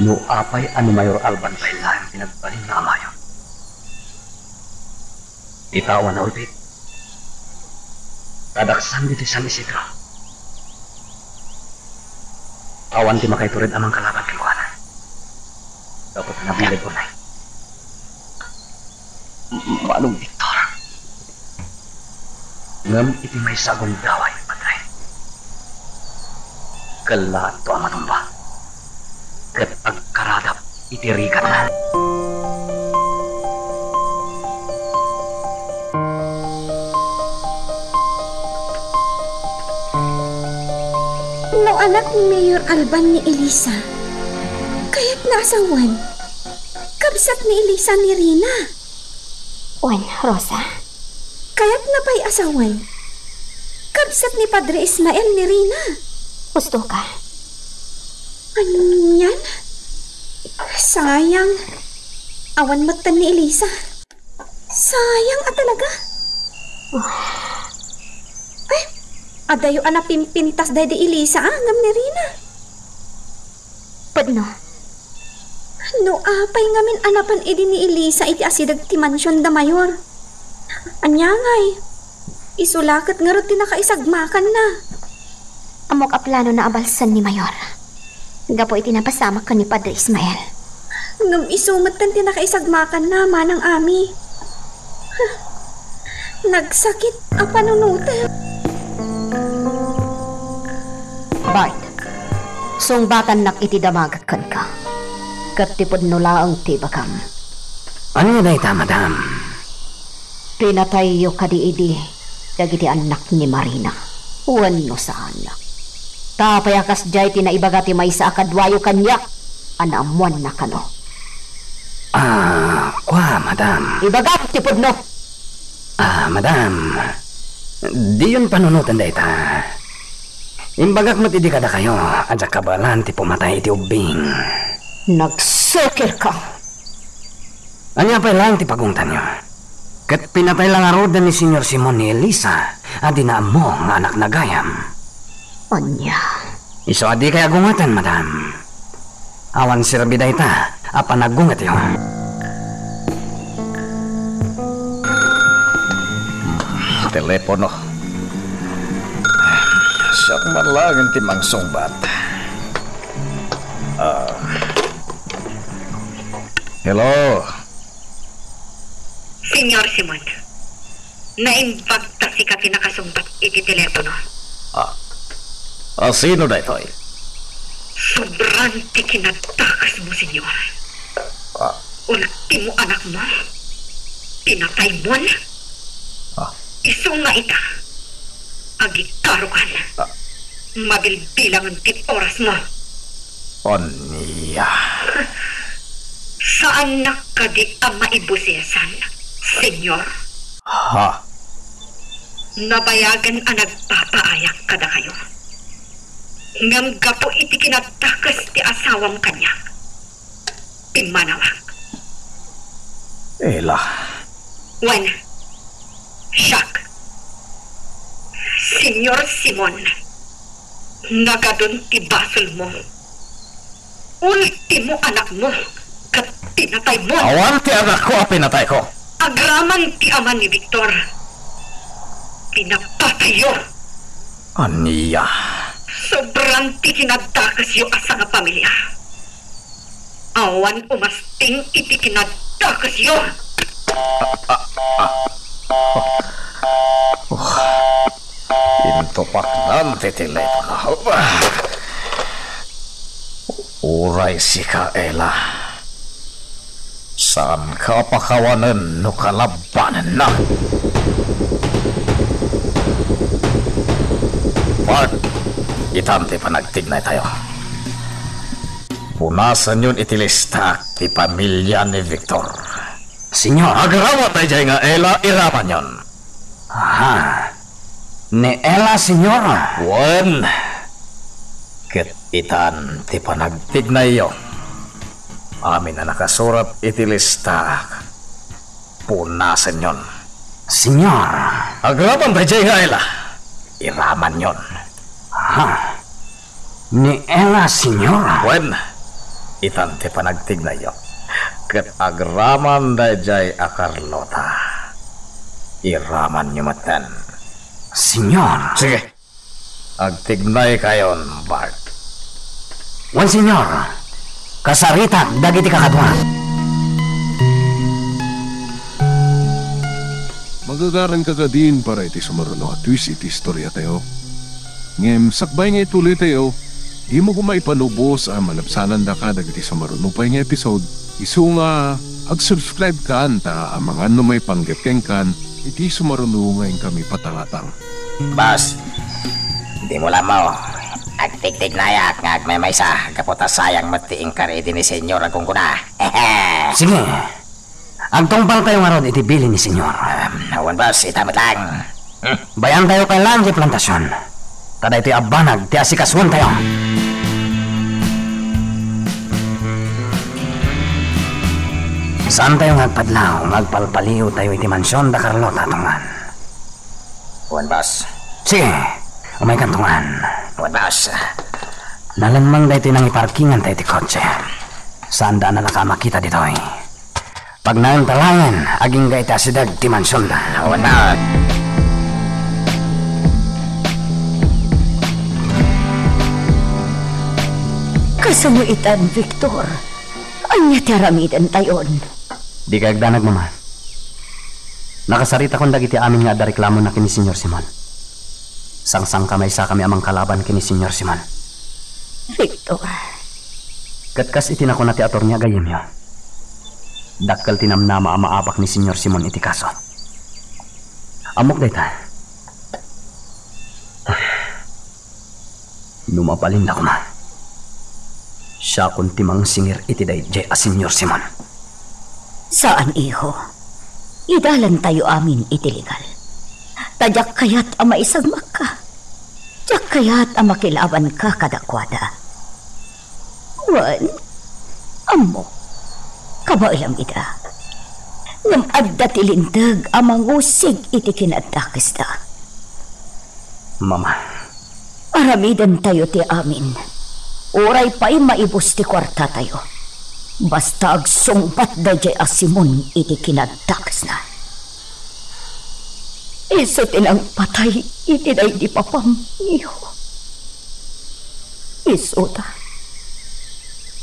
No apay a ni Mayor Alban pay laeng ti nagbalin nga amayo, ita awan naulbit. Kadaksan ditoy San Isidro. Awan ti makaitured a mangkalaban kenkuana. Gapu ta nabileg unay. Manong Victor. Ngem iti maysa a gundaway, Padre, kellaanto a matumba ket agkaradap iti rigatna. No anak ni Mayor Alban ni Elisa, kayatna a sawen. Kabsat ni Elisa ni Rina. Wen, Rosa? Kayatna pay a sawen. Set ni Padre Ismael ni Rina. Husto ka. Anian? Sayang. Awan metten ni Elisa. Sayang a talaga. Ay, adayo a napimpintas daydi Elisa, ah, ngem ni Rina. Pudno. No apay ngamin a napan idi ni Elisa iti asideg ti mansion da Mayor? Ania ngay? Isu la ket ngarud ti nakaisagmakanna. Ammok a planona a balsen ni Mayor. Gapu iti napasamak ken ni Padre Ismael. Ngem isu metten ti nakaisagmakanna, Manang Ami. Nagsakit a panunotem. Bart, sungbatannak iti damagek kenka. Ket ti pudno laeng ti ibagam. Ania dayta, madam? Pinatayyo kadi idi dagiti annak ni Marina wenno saan? Ta apay a kasdiay ti naibaga ti maysa a kaduayo kaniak a naammoanna kano? Ah, kua, madam. Ibagam ti pudno! Ah, madam, diyon panunoten dayta. Imbagak met idi kadakayo a diak kabaelan ti pumatay iti ubbing. Nagsukirka! Ania pay laeng ti pagungtanyo? Ket pinatay la ngaruden ni Señor Simon ni Elisa a di naammo nga anakna gayam. Ania? Isu a dikay agungeten, madam. Awan serbi dayta a panagungetyo. Telepono. Siak man laeng ti mangsungbat. Ah. Hello. Señor Simon, naimbag ta sika ti nakasungbat iti telepono. Ah, ah, sino daytoy? Sobran ti kinadakesmo, Señor. Ah. Ultimo anakmo, pinataymon. Ah. Isu nga ita, agikarokan. Ah. Mabilbilangen ti orasmo. Ania? Saannak kadi a maibusesan, Señor? Ha? Nabayagen a nagpapaayak kadakayo. Ngem gapu iti kinadakes ti asawam kaniak, pimmanawak. Ela. Wen, siak. Señor Simon, nagadun ti basolmo. Ultimo anakmo ket pinataymo. Awan ti anakko a pinatayko. Agraman ti ama ni Victor. Pinapatayyo. Ania? Sobran ti kinadakesyo a sangapamilia. Awan umasting iti kinadakesyo. Ah, ah, ah. Oh. Intupaknan ti telepono. Uray sika, Ela. Saanka a pakawanen no kalabanenna. Bart, itan ti panagtignaytayo. Punasenyon iti listak ti pamilia ni Victor. Señor. Agraman daydiay nga Ela, iramanyon. Aha. Ni Ela, Señor? Wen, ket itan ti panagtignayyo. Amin a nakasurat iti lista, punasenyon. Señor. Agraman daydiay nga Ela, iramanyon. Ha? Ni Ela, Señor? Wen, itan ti panagtignayyo. Ket agraman daydiay a Carlota, iramanyo metten. Señor. Sige. Agtignaykayon, Bart. Wen, Señor. Kasaritak dagiti kakaduak. Magagaranka kadin para iti sumaruno a twist iti istoriatayo. Ngem sakbay nga ituloytayo, dimo koma ipanubos a malabsanandaka dagiti sumaruno pay nga episode. Isu nga ag-subscribe kan ta amangan no maipanggep kenkan iti sumaruno nga inkami patangatang. Boss, dimo lammo. Agtigtignayak nga agmaymaysa gapu ta sayang met ti inkari idi ni Senyor a gunggona. Sige. Agtungpaltayo ngarud iti bilin ni Senyor. Em, awan, boss, ita met lang. Bayantayo pay laeng ti plantasion. Ta daytoy a banag ti asikasoentayo. Saantayo nga agpadlaw nga agpalpaliiwtayo iti mansion da Carlota, Tong Juan. Wen, boss. Sige, umaykan, Tong Juan. Wen, boss. Nalemmeng daytoy nangiparkingantayo ti kotse. Saanda a nalaka a makita ditoy. Pagnaenta laeng, agingga iti asideg ti mansionda. Wen, boss. Kasano itan, Victor? Ania ti aramidentayon? Dika agdanag, Mama. Nakasaritakon dagiti amin nga adda reklamona ken ni Señor Simon. Sangsangkamaysakami a mangkalaban ken ni Señor Simon. Victor. Ket kas iti nakuna ti atorni a gayyemyo, dakkel ti namnama a maapak ni Señor Simon iti kaso. Ammok dayta. No mabalinda koma, siakon ti mangsingir iti daydiay a Señor Simon. Saan, iho. Idalantayo amin iti legal. Ta diak kayat a maisagmakka. Diak kayat a makilabanka kadakuada. Wen, ammok, kabaelam ida. Ngem adda ti linteg a mangusig iti kinaaddakesda. Mama. Aramidentayo ti amin. Uray pay maibus ti kuartatayo. Basta agsungbat daydiay a Simon iti kinaaddakesna. Isu ti nangpatay iti daydi papam, iho. Isuta.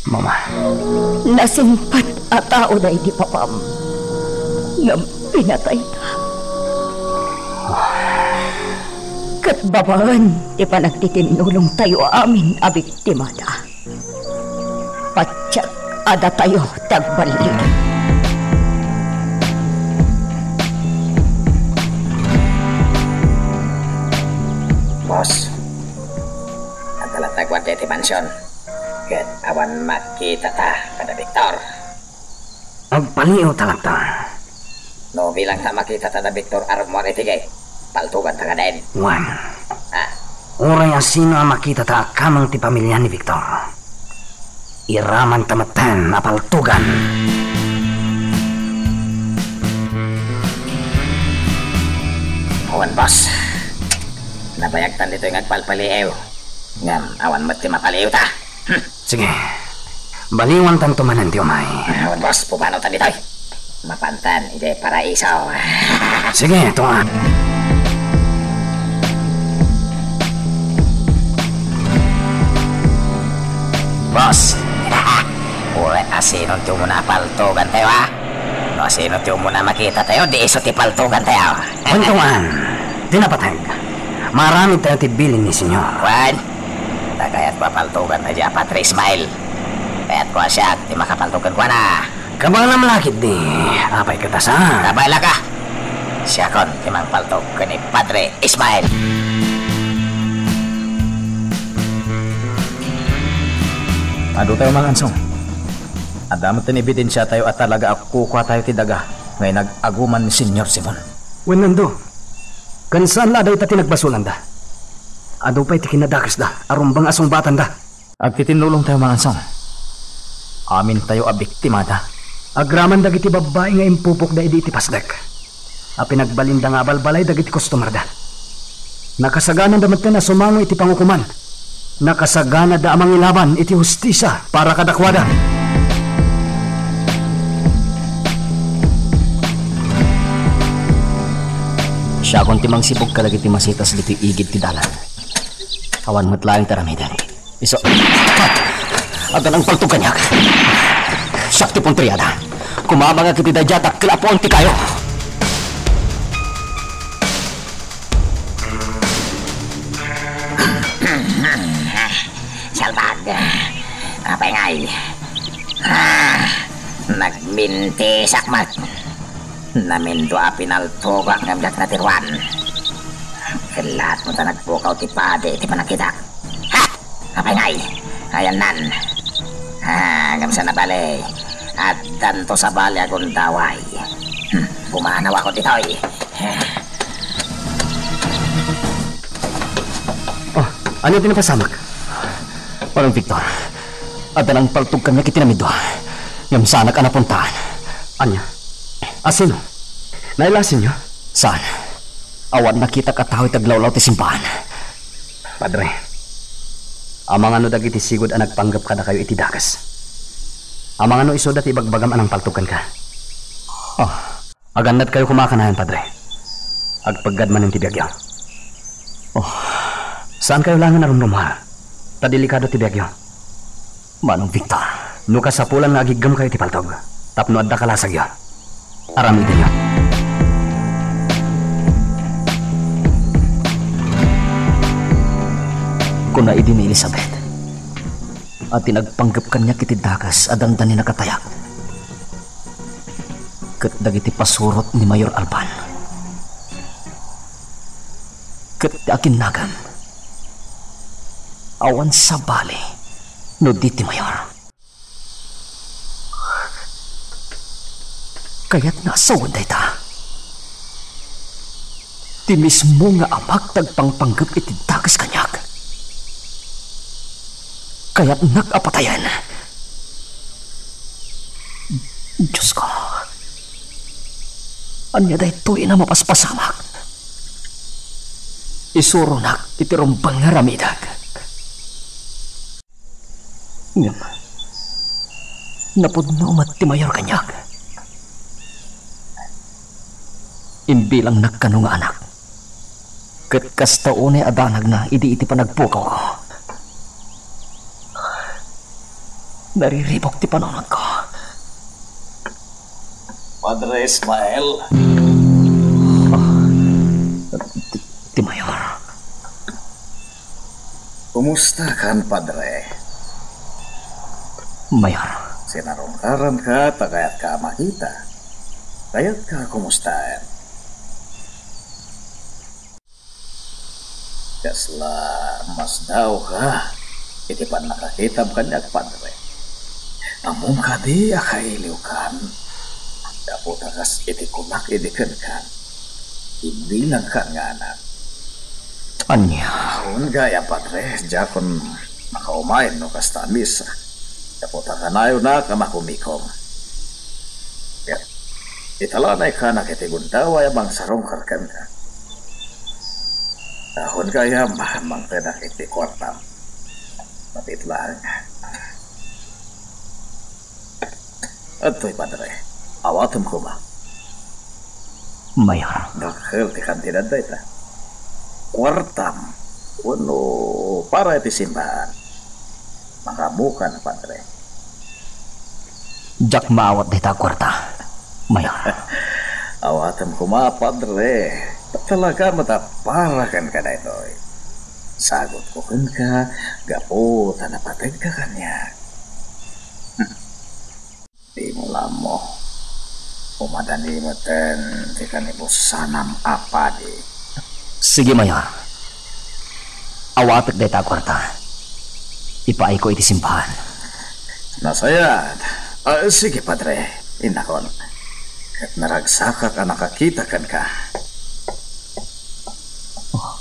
Mama. Nasingpet a tao daydi papam, ngem pinatayta. Ket babaen ti panagtitinnulongtayo amin a biktimada, patiek a datayo ti agballigen. Boss, adda latta guardia iti mansion. Ket awan makitata kada Victor. Agpaliiwta latta. No bilangta makitata da Victor a rummuar iti gate, paltoganta kadaen. Wen. Ah. Uray a sino a makitata a kameng ti pamilya ni Victor, iramanta metten a paltogan. Wen, boss. Nabayagtan ditoy nga agpalpaliiw. Ngem awan met ti mapaliiwta. Hmm. Sige. Baliwantanto manen ti umay. Ah, boss, pupanotan ditoy. Mapantan idiay paraiso. Sige, tua. Boss. Uray a sino ti umuna a paltogantayo, a? No sino ti umuna a makitatayo, di isu ti paltogantayo. Kuntuan, ti napateg. Maaramidtayo ti bilin ni Señor. Wen, ta kayatko a paltogan daydiay a Padre Ismael. Kayatko a siak ti makapaltog kenkuana. Kabaelam la ketdi, apay ket a saan? Kabaelaka. Siakon ti mangpaltog ken ni Padre Ismael. Aduto, Mang Ansong. Adda met ti ebidensiatayo a talaga a kukuatayo ti daga nga inag-aguman ni Señor Simon. Wen, adu. Ken saan la a dayta ti nagbasolanda. Adu pay ti kinadakesda a rumbeng a sungbatanda. Agtitinnulongtayo, Mang Ansong. Amintayo a biktimada. Agraman dagiti babbai nga impupokda idi iti pasdek a pinagbalinda nga abalbalay dagiti kustomerda. Nakasaganada metten a sumango iti pangukoman. Nakasaganada a mangilaban iti hustisia para kadakuada. Siakon ti mangsibug kadagiti masitas ditoy igid ti dalan. Awan met laeng ti aramiden. Isu. Adda nangpaltog kaniak. Siak ti puntriada. Kumamangak iti daydiay a dakkel a puon ti kayo. Salbag. Apay ngay? Ah, nagbintisak met. Namindua a pinaltogak ngem diak natiruan. Ket laat met a nagpukaw ti padi iti pannakitak. Ha! Apay ngay? Ayannan. Ah, ngem saan a bale, addanto sabali a gundaway. Hmm, pumanawakon ditoy. Ania ti napasamak? Manong Victor, adda nangpaltog kaniak iti namidwa, ngem saanak a napuntaan. Ania? Asino? Nailasinyo? Saan. Awan nakitak a tao iti aglawlaw ti simbaan. Padre, amangan no dagiti sigud a nagpanggep kadakayo iti dakes? Amangan no isuda ti ibagbagam a nangpaltog kenka? Ah, agannadkayo koma kanayon, Padre. Agpeggad manen ti biagyo. Oh, saankayo laengen a rumrumuar, ta delikado ti biagyo. Manong Victor, no kasapulan nga agiggem kayo iti paltog tapno adda kalasagyo, aramidenyo. Kuna idi ni Elizabeth a ti nagpanggep kaniak iti dakes a dandani nakatayak ket dagiti pasurot ni Mayor Alban ket ti akinnagam, awan sabali no di ti Mayor. Kayatna a sawen dayta. Ti mismo nga amak ti agpangpanggep iti dakes kaniak. Kayatnak a patayen. Diosko, ania daytoy a mapaspasamak? Isuronak iti rumbeng nga aramidek. Ngem napudno met ti Mayor kaniak. Imbilangnak kano nga anak, ket kasta unay a danagna idi iti panagpukawko. Nariribuk ti panunotko. Padre Ismael. Ah, ti, ti Mayor. Kumusta kan, Padre? Mayor. Sinarungkaranka ta kayatka a makita. Kayatka a kumustaen. Kasla masdaawka iti pannakakitam kaniak, Padre. Ammom kadi a kailiwkan? Gapu ta kas iti kunak idi kenka, imbilangkan nga anak. Ania? Awan gayam, Padre, diakon makaumay no kasta a misa. Gapu ta kanayonak a makumikom. Ket italanaykanak iti gundaway a mangsarungkar kenka. Awan gayam, mangtedak iti kuartam. Mapit laeng. Adtoy, Padre. Awatem koma. Mayor. Dakkel ti kantidad dayta. Kuartam. Wenno para iti simbahan. Makaammokan, Padre. Diak maawat dayta a kuarta, Mayor. Awatem koma, Padre. Talaga met a para kenka daytoy. Sagutko kenka gapu ta napateg ka kaniak. Dimo la ammo. Umadani metten ti kanibusanam a padi. Sige, Mayor. Awatek dayta a kuarta. Ipaayko iti simbahan. Nasayaat. Ah, sige, Padre. Innakon. Ket naragsakak a nakakita kenka. Oh.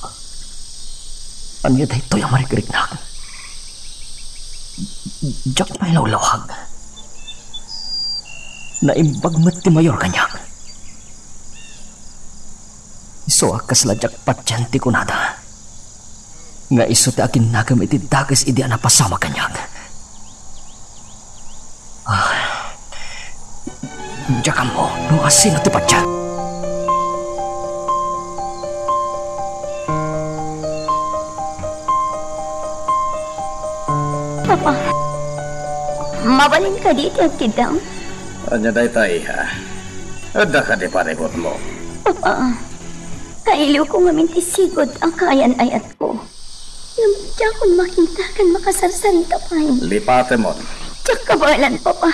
Ania daytoy a marikriknak? Diak mailawlawag. Naimbag met ti Mayor kaniak. Isu a kasla diak patien ti kunada nga isu ti akinnagem iti dakes idi a napasamak kaniak. Ah, diak ammo no asino ti patien. Papa, mabalin kadi ti agtiddam? Ania dayta, iha? Adda kadi parikutmo? Papa, kailiwko ngamin ti sigud a kaayan-ayatko. Ngem diakon makita ken makasarsarita pay. Lipatemon. Diak kabaelan, Papa.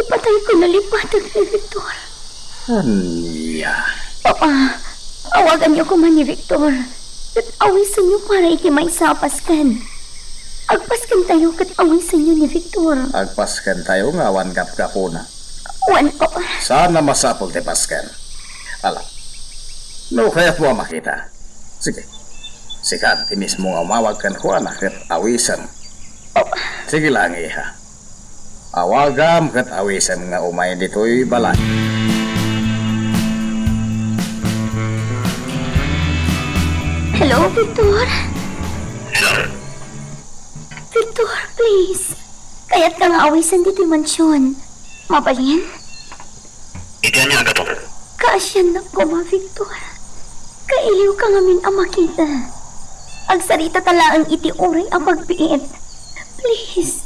Ipatayko no lipatek ni Victor. Ania? Papa, awaganyo koma ni Victor. Ket awisenyo para iti maysa a pasken. Agpaskentayo ket awisenyo ni Victor. Agpaskentayo nga awan gapgapuna. Wen, Papa. Saan a masapul ti pasken. Ala, no kayatmo a makita, sige, Sika ti mismo nga umawag kenkuana ket awisem. Oh. Sige lang, iha. Awagam ket awisem nga umay ditoy balay. Hello, Victor? Victor, please. Kayatka nga awisen ditoy mansyon. Mabalin? Iti ania a gapu? Kaasiannak koma, Victor. Kailiwka ngamin a makita. Agsaritata laeng iti uray a pagbiit. Please.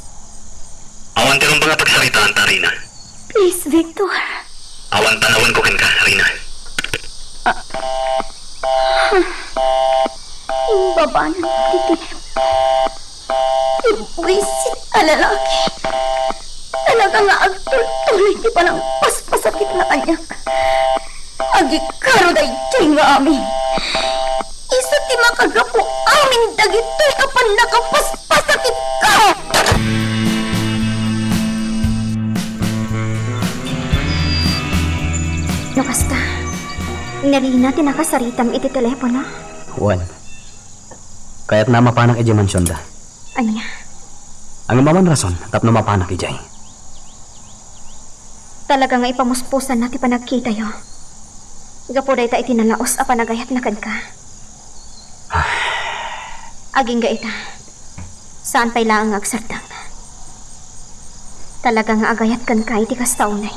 Awan ti rumbeng a pagsaritaanta, Rina. Please, Victor. Awan panawenko kenka, Rina. Imbabanan ti telepono. Ti buisit a lalaki. Talaga nga agtultuloy ti panangpaspasakitna kaniak. Agikaro daytoy nga amin. Isu ti makagapu amin dagitoy a pannakapaspasakitka. No kasta, ni Rina ti nakasaritam iti telepono? Wen. Kayatna a mapanak idiay mansionda. Ania? Ngem awan rason tapno mapanak idiay. Talaga nga ipamuspusanna ti panagkitayo. Gapu dayta iti nalaos a panagayatna kenka. Agingga ita, saan pay laeng nga agsardeng. Talaga nga agayat kenka iti kasta unay.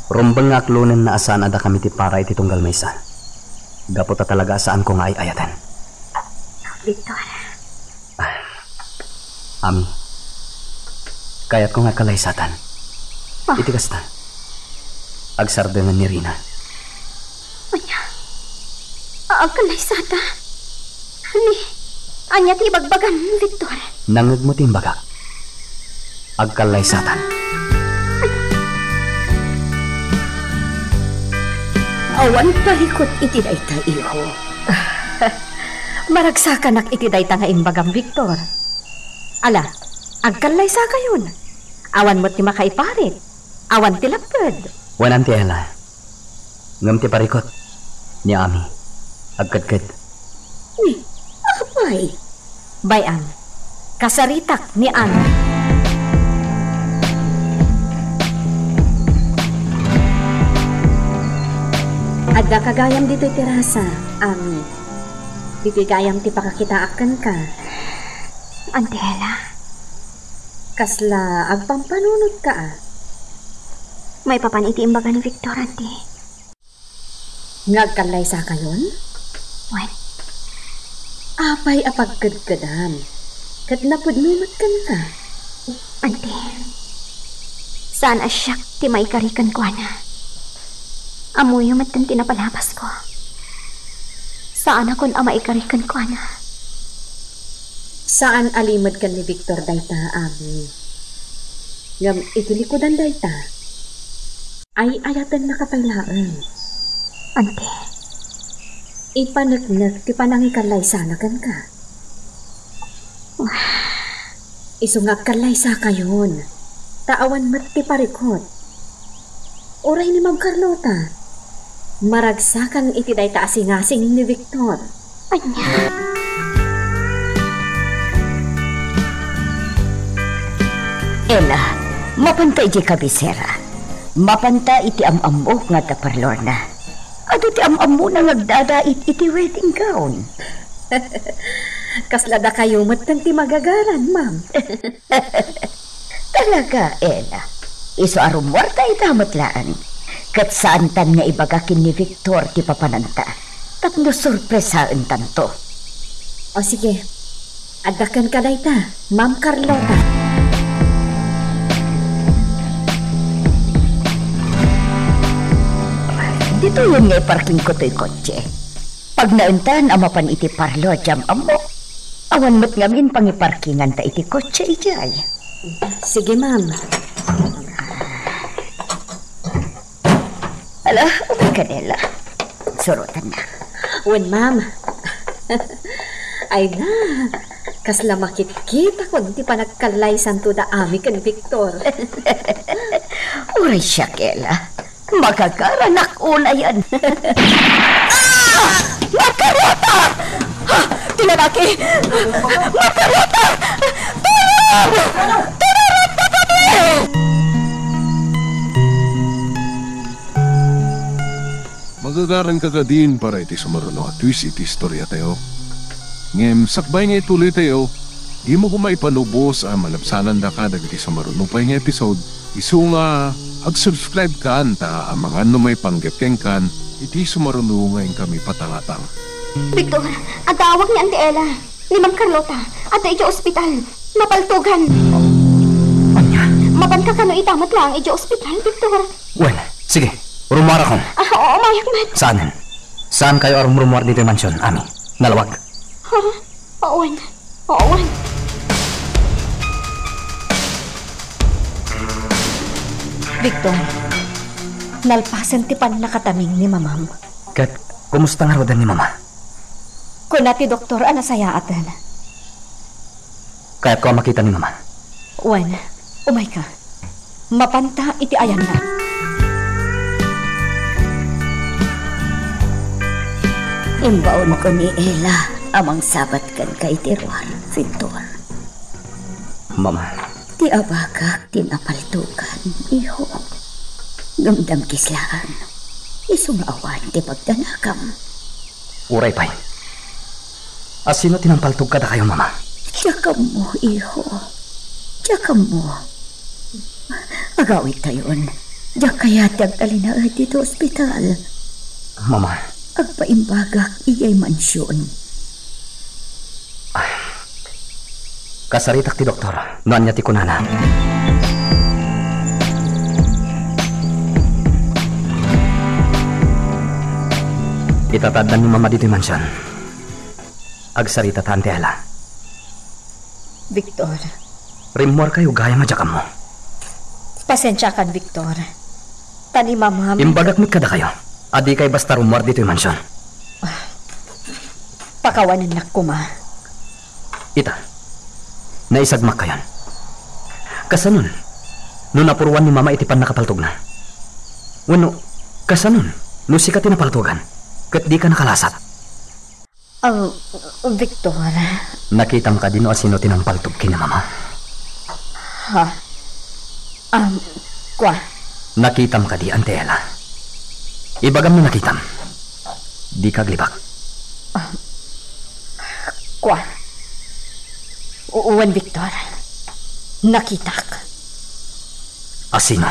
Rumbeng nga aklonenna a saan a dakami ti para iti tunggal maysa. Gapu ta talaga a saanko nga ay-ayaten. Victor. Ami, kayatko nga agkallaysatan. Ah. Iti kasta, agsardengen ni Rina. Ania? A-, agkallaysata? Ni, ania ti ibagbagam, Victor? Nangngegmo ti imbagak. Agkallaysatan. Awan parikut iti dayta, iho. Maragsakanak iti dayta nga imbagam, Victor. Ala, agkallaysakayon. Awan met ti makaiparit. Awan ti lapped. Wen, Auntie Ella. Ngem ti parikut ni Ami, agkedked. Ni, apay? Bay-am, kasaritak ni Ami. Addaka gayam ditoy terasa, Ami. Ditoy gayam ti pakakitaak kenka. Auntie Ella? Kasla agpampanunotka a? Maipapan iti imbaga ni Victor, Auntie. Nga agkallaysakayon? Wen. Apay a pagkedkedam? Ket napudno met kenka? Auntie, saan a siak ti maikari kenkuana. Ammoyo metten ti napalabasko. Saanakon a maikari kenkuana. Saan a limed ken ni Victor dayta, Ami. Ngem iti likudan dayta, ay-ayatennaka pay laeng. Auntie. Ipaneknek ti panangikallaysana kenka. Isu nga agkallaysakayon, ta awan met ti parikut. Uray ni Ma'am Carlota, maragsakan iti dayta a singasing ni Victor. Ania? Ella, mapanta idiay kabisera. Mapanta iti am-ammok nga adda parlorna. Adu ti am-ammona nga agdadait iti wedding gown. Kasla dakayo metten ti magagaran, ma'am. Talaga, Ella. Isu a rummuarta ita met laeng. Ket saantan nga ibaga ken ni Victor ti papananta. Tapno sorpresaentanto. O sige, adda kenka dayta, Ma'am Carlota. Ditoyen nga iparkingko toy kotse. Pagnaentan a mapan iti parlor ti am-ammok, awan met ngamin pangiparkinganta iti kotse idiay. Sige, ma'am. Ala, umay ka, Ella. Surotanna. Wen, ma'am. Ay na, kasla makitkitakon ti panagkallaysanto da Ami ken Victor. Uray siak, Ella. Magagaranak unayen. Ah! Magkarota! Ah! Ti Laki! Margarita! Tulong! Tulong! Magagaranka kadin para iti sumaruno a twist iti istoriatayo. Ngem sakbay nga ituloytayo, dimo koma ipanubos a malabsanandaka dagiti sumaruno pay nga episode, isu nga ag-subscribe kan ta amangan no maipanggep kenkan iti sumaruno nga inkami patangatang. Victor, agawag ni Auntie Ella. Ni Ma'am Carlota, adda idiay ospital. Napaltogan. Ania? Mapanka kano ita met laeng idiay ospital, Victor? Wen, sige. Rumuarakon. Ah, oo, umayak met. Saanen? Saankayo a rumrumuar ditoy mansion, Ami? Nalawag? Ha? Oo, wen. Oo, wen. Victor, nalpasen ti pannakataming ni Mamam. Ket kumusta ngaruden ni Mama? Kuna ti doktor a nasayaaten. Kayatko a makita ni Mama. Wen, umayka. Mapanta iti ayanna. Imbaonko ni Ella a mangsabat kenka iti ruar, Victor. Mama. Ti abagak ti napaltogan, iho. Ngem damkis laeng. Isu nga awan ti pagdanakam. Uray pay. A sino ti nangpaltog kadakayo, Mama? Diak ammo, iho. Diak ammo. Agawidtayon. Diak kayat ti agtalinaed ditoy ospital. Mama. Agpaimbagak idiay mansion. Kasaritak ti doktor no ania ti kunana. Ita ta addan ni Mama ditoy mansion. Agsarita ta, Auntie Ella. Victor. Rimmuarkayo gayam a diak ammo. Pasensiakan, Victor. Ta ni Mamam. Imbagak met kadakayo a dikay basta rummuar ditoy mansion. Pakawanennak koma. Ita, naisagmakkayon. Kasanon no napuruan ni Mama iti pannakapaltogna? Wenno, kasanon no sika ti napaltogan ket dika nakalasat? Ah, Victor. Nakitam kadi no asino ti nangpaltog ken ni Mama? Ha? Um, kua. Nakitam kadi, Auntie Ella? Ibagam no nakitam. Dika aglibak. Ah, kua. U-, wen, Victor. Nakitak. Asino?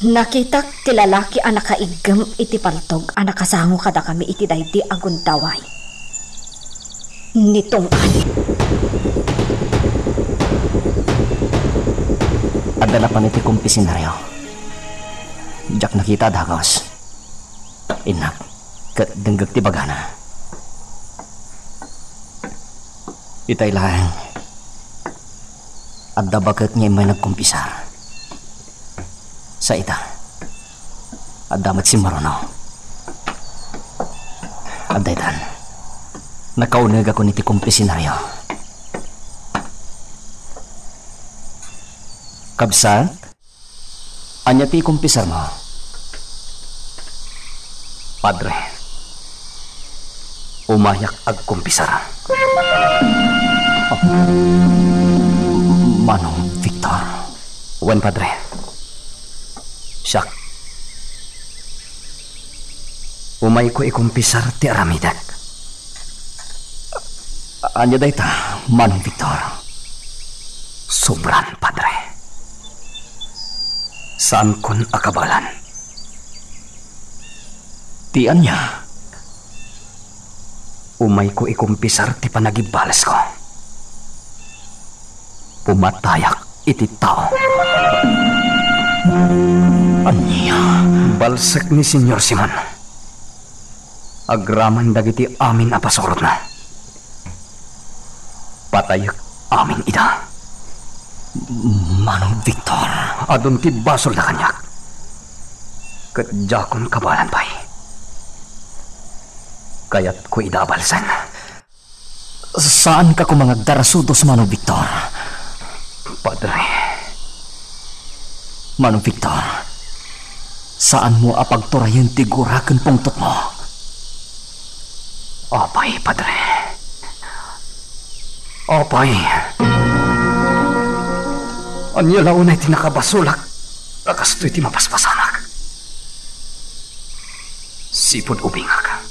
Nakitak ti lalaki a nakaiggem iti paltog a nakasango kadakami iti daydi a gundaway. Ni Tong-an. Adda napan iti kumpisinaryo. Diak nakita a dagus. Innak, ket denggek ti bagana. Itay laeng, adda baket nga immay nagkumpisar. Sa ita, adda met simmaruno. Adda itan, nakaunegakon iti kumpisinaryo. Kabsat? Ania ti ikumpisarmo? Padre, umayak agkumpisar. Oh. Manong Victor. Wen, Padre. Siak. Umayko ikumpisar ti aramidek. Ania dayta, Manong Victor? Sobran, Padre. Saankon a kabaelan. Ti ania? Umayko ikumpisar ti panagibbalesko. Pumatayak iti tao. Ania? Balsek ni Señor Simon. Agraman dagiti amin a pasurotna. Patayek amin ida. Manong Victor. Adun ti basolda kaniak. Ket diakon kabaelan pay. Kayatko ida a balsen. Saanka koma nga agdarasudos, Manong Victor. Padre. Manong Victor, saanmo a pagturayen ti gura ken pungtotmo. Apay, Padre. Apay, ania la unay ti nakabasolak a kastoy ti mapaspasamak? Sipud ubingak,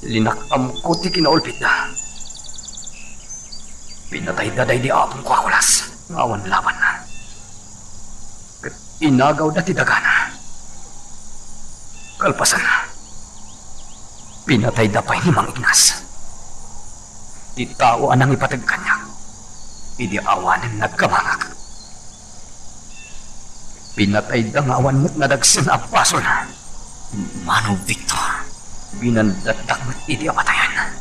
linak-amko ti kinaulpitda. Pinatayda daydi apongko a kulas nga awan labanna. Ket inagawda ti dagana. Kalpasanna, pinatayda pay ni Mang Ignas, ti tao a nangipateg kaniak idi awanen nagkamangak. Pinatayda nga awan met nadagsen a basolna. Manong Victor, binandatdak met idi a patayen.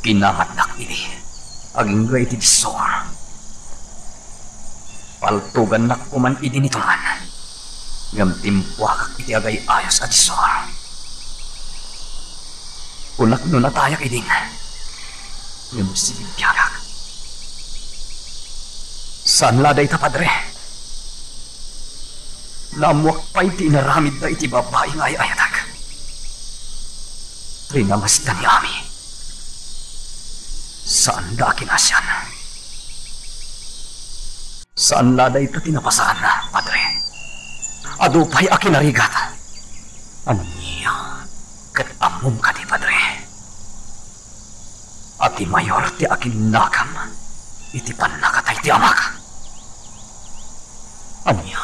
Kinamatdak idi agingga iti disso. Paltugannak koman idi ni Toman, ngem timpuakak iti agay-ayos a disso. Kunak no natayak idin, ngem sibibiagak. Saan la dayta, Padre. Naammoak pay ti inaramidda iti babai nga ay-ayatek. Rinamasda ni Ami. Saanda a kinasian. Saan la dayta ti napasaanna, Padre. Adu pay a kinarigat. Ania ket ammom kadi, Padre, a ti mayor ti akinnakam iti pannakatay ti amak? Ania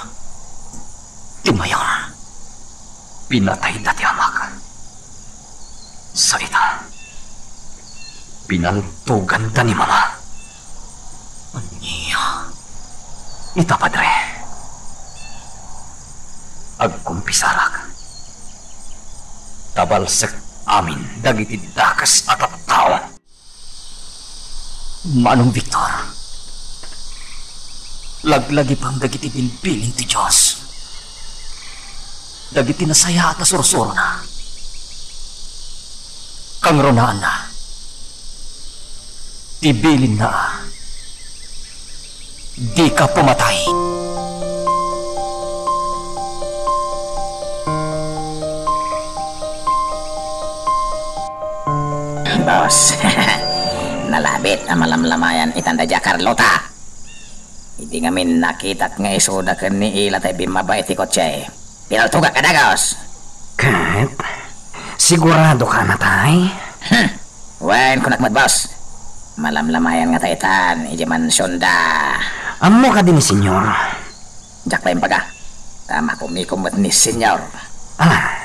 ti mayor? Pinatayda ti amak. Sa ita, pinaltuganda ni Mama. Ania ita, Padre? Agkumpisarak. Tabalsek amin dagiti dakes a tattao. Manong Victor, laglagipem dagiti bilbilin ti Dios, dagiti nasayaat a sursurona. Kangrunaanna, ti bilinna a dika pumatay. Boss, nalabit a malamlamayan itan daydiay a Carlota. Idi ngamin nakitak nga isuda ken ni Ela tay bimmaba iti kotse, pinaltogak a dagus. Ket, sigurado ka na tay? Hmm. Wen, kunak met, boss. Malamlamayan ngata itan idiay mansionda. Ammo kadi ni Senyor? Diak la imbaga. Ta makumikom met ni Senyor. Ah,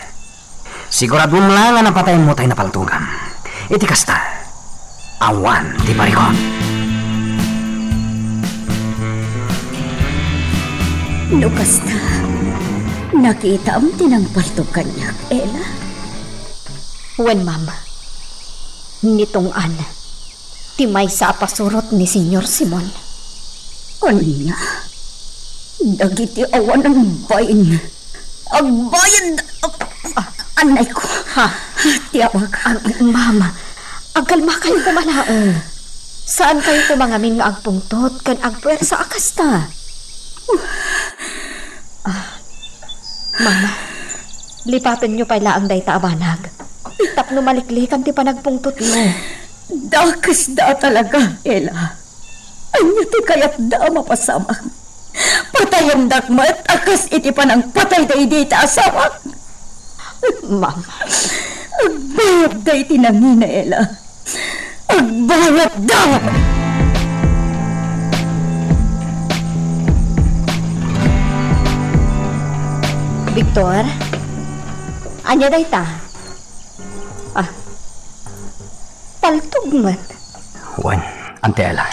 siguraduem la nga napatayenmo tay napaltogam. Iti kasta, awan ti parikut. No kasta, nakitaam ti nangpaltog kaniak, Ela? Wen, ma'am. Ni Tong-an ti maysa a pasurot ni Senyor Simon. Ania? Dagiti awanen bain. Agbayad. Ah, anayko. Ha? Ti abak. Ah, ma'am, agkalmakayko koma laeng. Saankayo koma ngamin nga agpungtot ken agpuersa a kasta. Ah, ma'am, lipatenyo pay laeng dayta a banag tapno maliklikan ti panagpungtotyo. Dakesda a talaga, Ela. Ania ti kayatda a mapasamak? Patayendak met a kas iti panangpatay daydi ta asawak? Ma'am. Agbayadda iti nangina, Ela. Agbayadda! Victor, ania dayta? Ah, paltog met. Wen, Auntie Ela.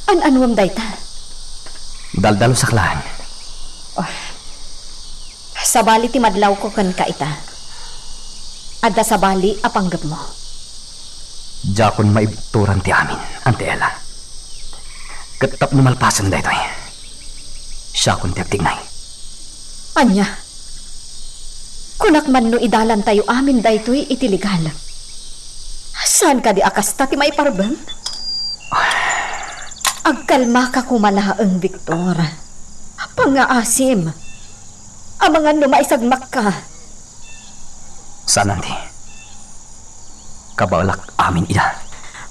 An-anuem dayta? Daldalusak laeng. Oh. Sabali ti madlawko kenka ita. Adda sabali a panggepmo. Diakon maibturan ti amin, Auntie Ela. Ket tapno malpasen daytoy, siakon ti agtignay. Ania? Kunak man no idalantayo amin daytoy iti legal. Saan kadi a kasta ti maiparbeng? Agkalmaka koma laeng, Victor. Pangngaasim. Amangan no maisagmakka. Saan, Auntie. Kabaelak amin ida.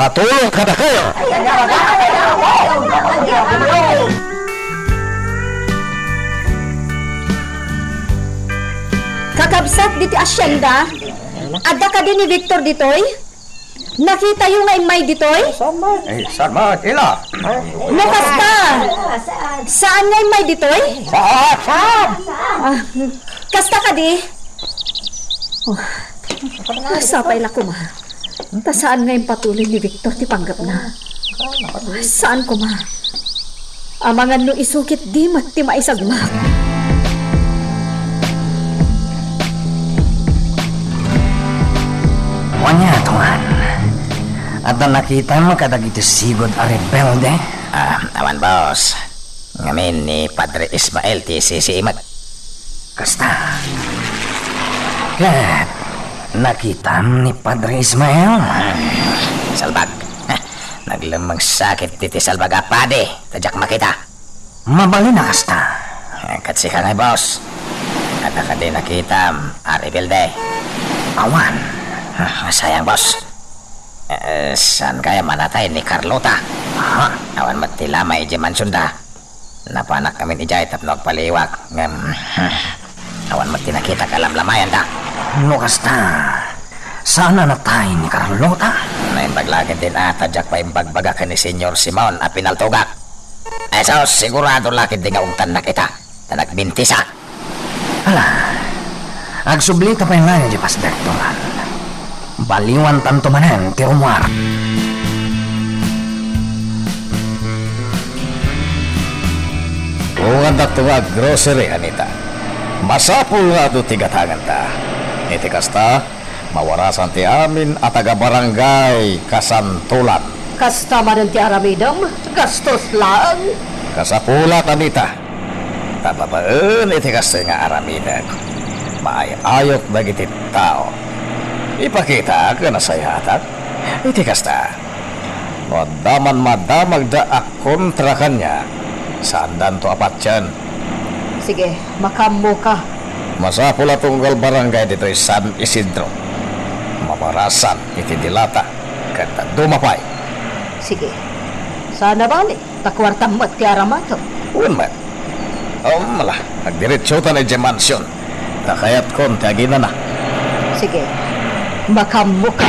makatulong kadakayo. Kakabsat ditoy hacienda, adda kadi ni Victor ditoy? Nakitayo nga immay ditoy? Eh, saan man, ila? No kasta, saan nga immay ditoy? Saan? Saan? Ah, kasta kadi? Oh, sapay la koma. Ta saan nga impatuloy ni Victor ti panggepna. Saan koma. Amangan no isu ketdi met ti maisagmak. Wen, Tuan. Adda nakitam kadagiti sigud a rebelde? Ah, awan, boss. Ngamin ni Padre Ismael ti sisiimek. Kasta. Ket nakitam ni Padre Ismael? Salbag. Naglemmeng sakit ti, ti salbag a padi, ta diak makita. Mabalin a kasta. Eh, ket sika ngay, boss. Adda kadi nakitam a rebelde? Awan. Ah, sayang, boss. Eh, saan kaya manatay ni Carlota? Ha? Awan met ti lamay idiay mansionda. Napanak ngamin idiay tapno agpaliwak. Ngem, hmm, awan met ti nakitak a lamlamayanda. No kasta, saan a natay ni Carlota? Naimbag la ketdi a ta diak paimbagbaga ken ni Señor Simon a pinaltogak. Ay sus, sigurado la ketdi nga ungtannak ita, ta nagbintisak. Ala, Agsublita pay laeng idiay pasdek, Tong Ann. Baliwantanto manen ti rumuar. Ungandakto nga aggrocery, Anita. Masapul nga adu ti gatanganta. Iti kasta, mawarasan ti amin a taga-barangay kasantolan. Kasta manen ti aramidem, gastos laeng. Kasapulat, Anita. Ta babaen iti kastoy nga aramidek, maay-ayok dagiti tao. Ipakitaak a nasayatak. Iti kasta, no adda man madamagda a kontra kaniak, saandanto a patien. Sige, makaammoka. Masapul a tunggal barangay ditoy San Isidro. Mawarasan iti dilata ket dadduma pay. Sige. Saan a bali, ta kuartam met ti aramatem. Wen met. Um, ala, agdiretsotan idiay mansion. Ta kayatkon ti aginana. Sige. Makaammoka.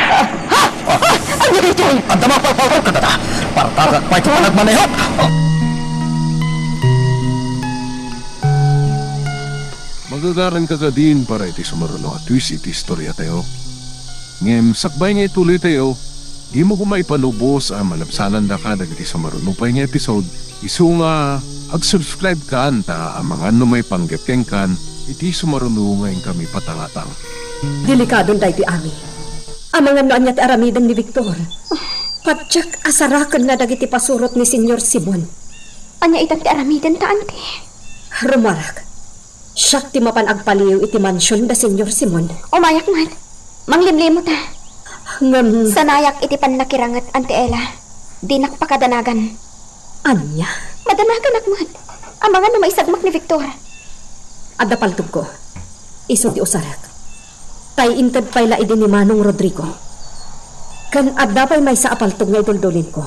Ah, ha? Ah, ania daytoy? Adda mapalpalpal kadada. Partagak pay ti panagmanehok. Ah. Magagaranka kadin para iti sumaruno a twist iti istoriatayo. Ngem sakbay nga ituloytayo, dimo koma ipanubos a malabsanandaka dagiti sumaruno pay nga episode, isu nga ag-subscribe kan ta amangan no maipanggep kenkan iti sumaruno nga inkami patangatang. Delikadon daytoy, Ami. Amangan no ania ti aramiden ni Victor. Patiek a sarakenna dagiti pasurot ni Señor Simon. Ania ita ti aramidenta, Auntie? Rumuarak. Siak ti mapan agpaliw iti mansion da Señor Simon. Umayak met. Manglimlimo ta. Ngem sanayak iti pannakiranget, Auntie Ella. Dinak pakadanagan. Ania? Madanaganak met. Amangan no maisagmak ni Victor. Adda paltogko. Isu ti usarek. Tay inted pay la idi ni Manong Rodrigo. Ken adda pay maysa a paltog nga iduldulinko.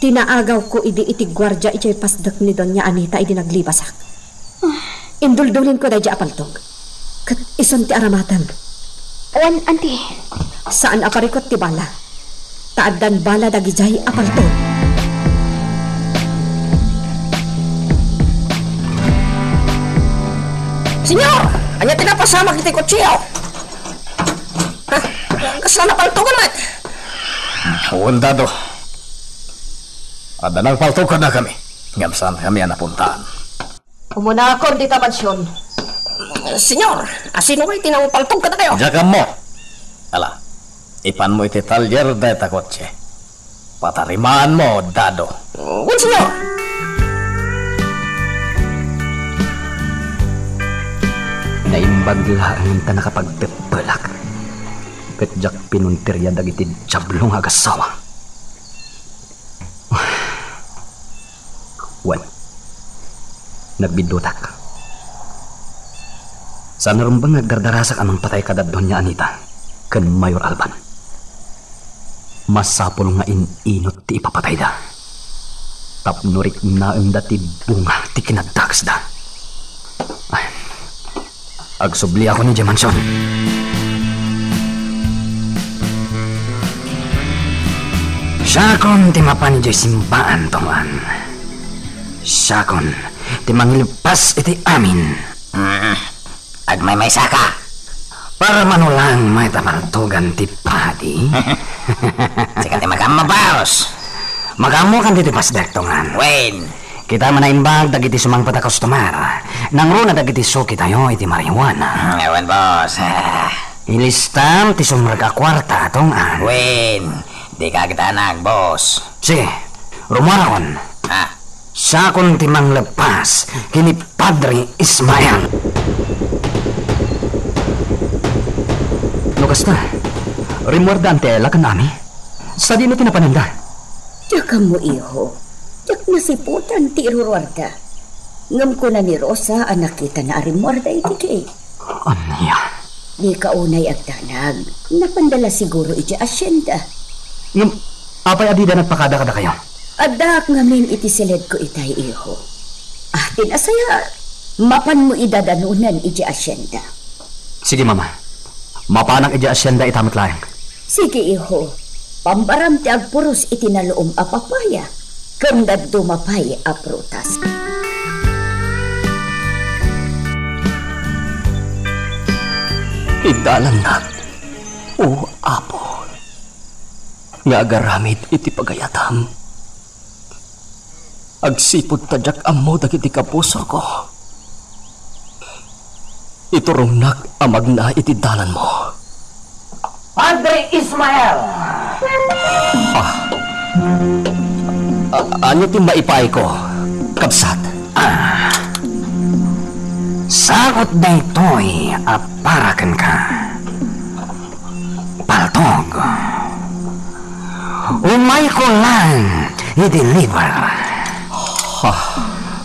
Tinaagawko idi iti guardia idiay pasdek ni Doña Anita idi naglibasak. Induldulinko daydiay a paltog. Ket isun ti aramatem. Wen, Auntie. Saan a parikut ti bala. Ta addan bala dagidiay a paltog. Señor! Ania ti napasamak iti kotseo? Ha? Kasla napaltogan met? Wen, Dado. Adda nangpaltog kadakami. Ngem saankami a napuntaan. Umunakon dita mansion. Señor, asino ngay ti nangpaltog kadakayo? Diak ammo. Ala, ipanmo iti talyer dayta kotse. Patarimaanmo, Dado. Wen, señor. Naimbag laeng ta nakapagteppelak. Ket diak pinunteria dagiti diablo nga agassawa. Wen, nagbiddutak. Saan a rumbeng nga agdardarasak a mangpatay kada Doña Anita ken Mayor Alban. Masapul nga in-inut ti ipapatayda tapno riknaenda ti bunga ti kinadakesda. Ay, agsubliakon idiay mansion. Siakon ti mapan idiay simbaan, Tong Ann. Siakon ti mangileppas iti amin. Mm. Agmaymaysaka. Para mano laeng met a paltogan ti padi. Sika ti magammo, boss. Magammokan ditoy pasdek, Tong Ann. Wen. Kita a naimbag dagiti sumangpet a customer. Nangruna dagiti sukitayo iti marijuana. Hmm, wen, boss. Ah. Ilistam ti sumrek a kuarta, Tong Ann. Wen. Dika agdanag, boss. Sige. Rumuarakon. Ah. Siakon ti mangleppas ken ni Padre Ismael. No kasta, rimmuarda Auntie Ella ken Ami? Sadino ti napananda? Diak ammo, iho. Diak nasiputan ti iruruarda. Ngem kuna ni Rosa a nakitana a rimmuarda iti gate. Ania? Dika unay agdanag. Napanda la siguro iti asienda. Ngem, apay a dida nagpakada kadakayo? Addaak ngamin iti siledko itay, iho. Ah, ti nasayaat, mapanmo idadanunen iti asienda. Sige, Mama. Mapanak iti asienda ita met laeng. Sige, iho. Pambaram ti agpuros iti naluom a papaya ken dadduma pay a prutas. Dalannak, O Apo, nga agaramid iti pagayatam. Agsipud ta diak ammo dagiti kabusorko, iturongnak a magna iti dalanmo. Padre Ismael! Ah. A-, ania ti maipaayko, kabsat? Ah. Sagut daytoy a para kenka. Paltog. Umayko lang i-deliver. Ha?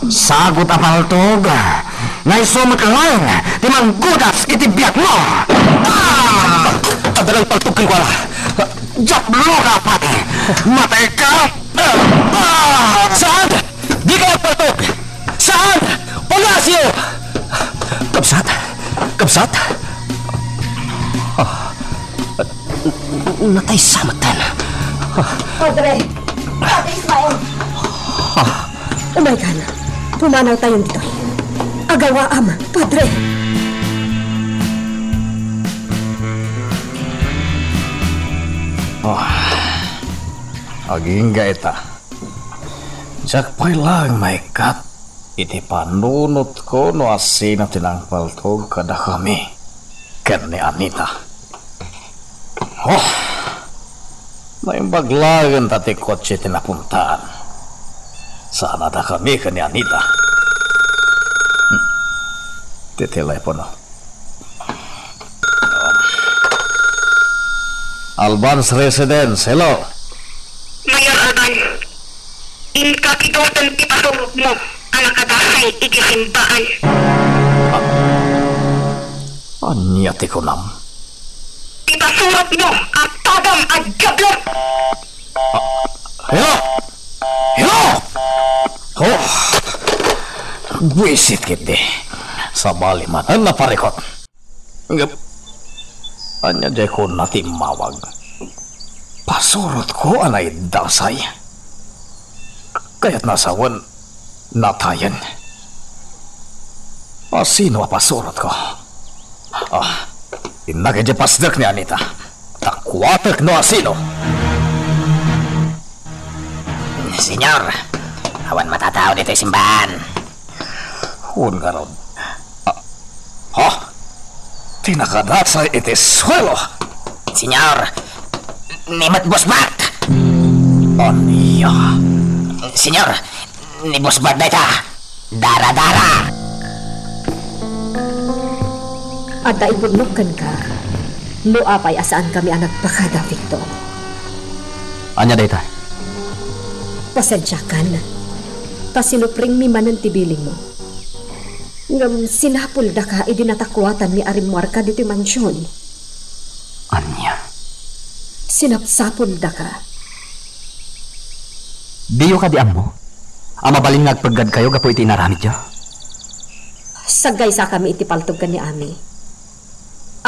Sagut a paltog, nga isu met lang ti manggudas iti biagmo. Ah! Adda lang paltog kenkuana. Diablo ka, pati! Matay ka! Ah! Saan? Di ka paltog! Saan? Palacio! Kabsat! Kabsat! Ah. Natay sa matan. Padre! Padre Ismael! Ah. Umaykan. Pumanawtayon ditoy. Agawaam, Padre! Oh. Agingga ita. Diak pay laeng maikkat iti panunotko no asino ti nangpaltog kadakami ken ni Anita. Oh, naimbag laeng ta ti kotse ti napuntaan. Saan a dakami ken ni Anita. Hmm. Ti telepono. Albans Residence, hello. Mayor Alban, inka ti duaten ti pasurotmo a nakadasay iti simbaan. Ania ti kunam? Ti pasurotmo a padam a diablo! Ah, hello! Hello! Oh! Buisit ketdi. Sabali manen a parikot. Ngem, ania diay kunana ti immawag? Pasurotko a naidasay. Kayatna a sawen, natayen. Asino a pasurotko? Ah, innak idiay pasdek ni Anita. Ta kuatek no asino. Señor, awan matatao ditoy simbaan. Wen ngarud. Ah, ha? Ti nakadasay iti suelo. Señor, ni met Boss Bart. Ania? Señor, ni Boss Bart dayta. Dara-dara! Adda ipudnok kenka no apay a saankami a nagpakada, Victor. Ania dayta? Pasensiakan, ta sinupringmi manen ti bilingmo. Ngem sinapuldaka idi natakuatanmi a rimmuarka ditoy mansion. Ania? Sinapsapuldaka. Diyo kadi ammo a mabalin nga agpeggadkayo gapu iti inaramidyo? Saggaysakami iti paltog ken ni Ami.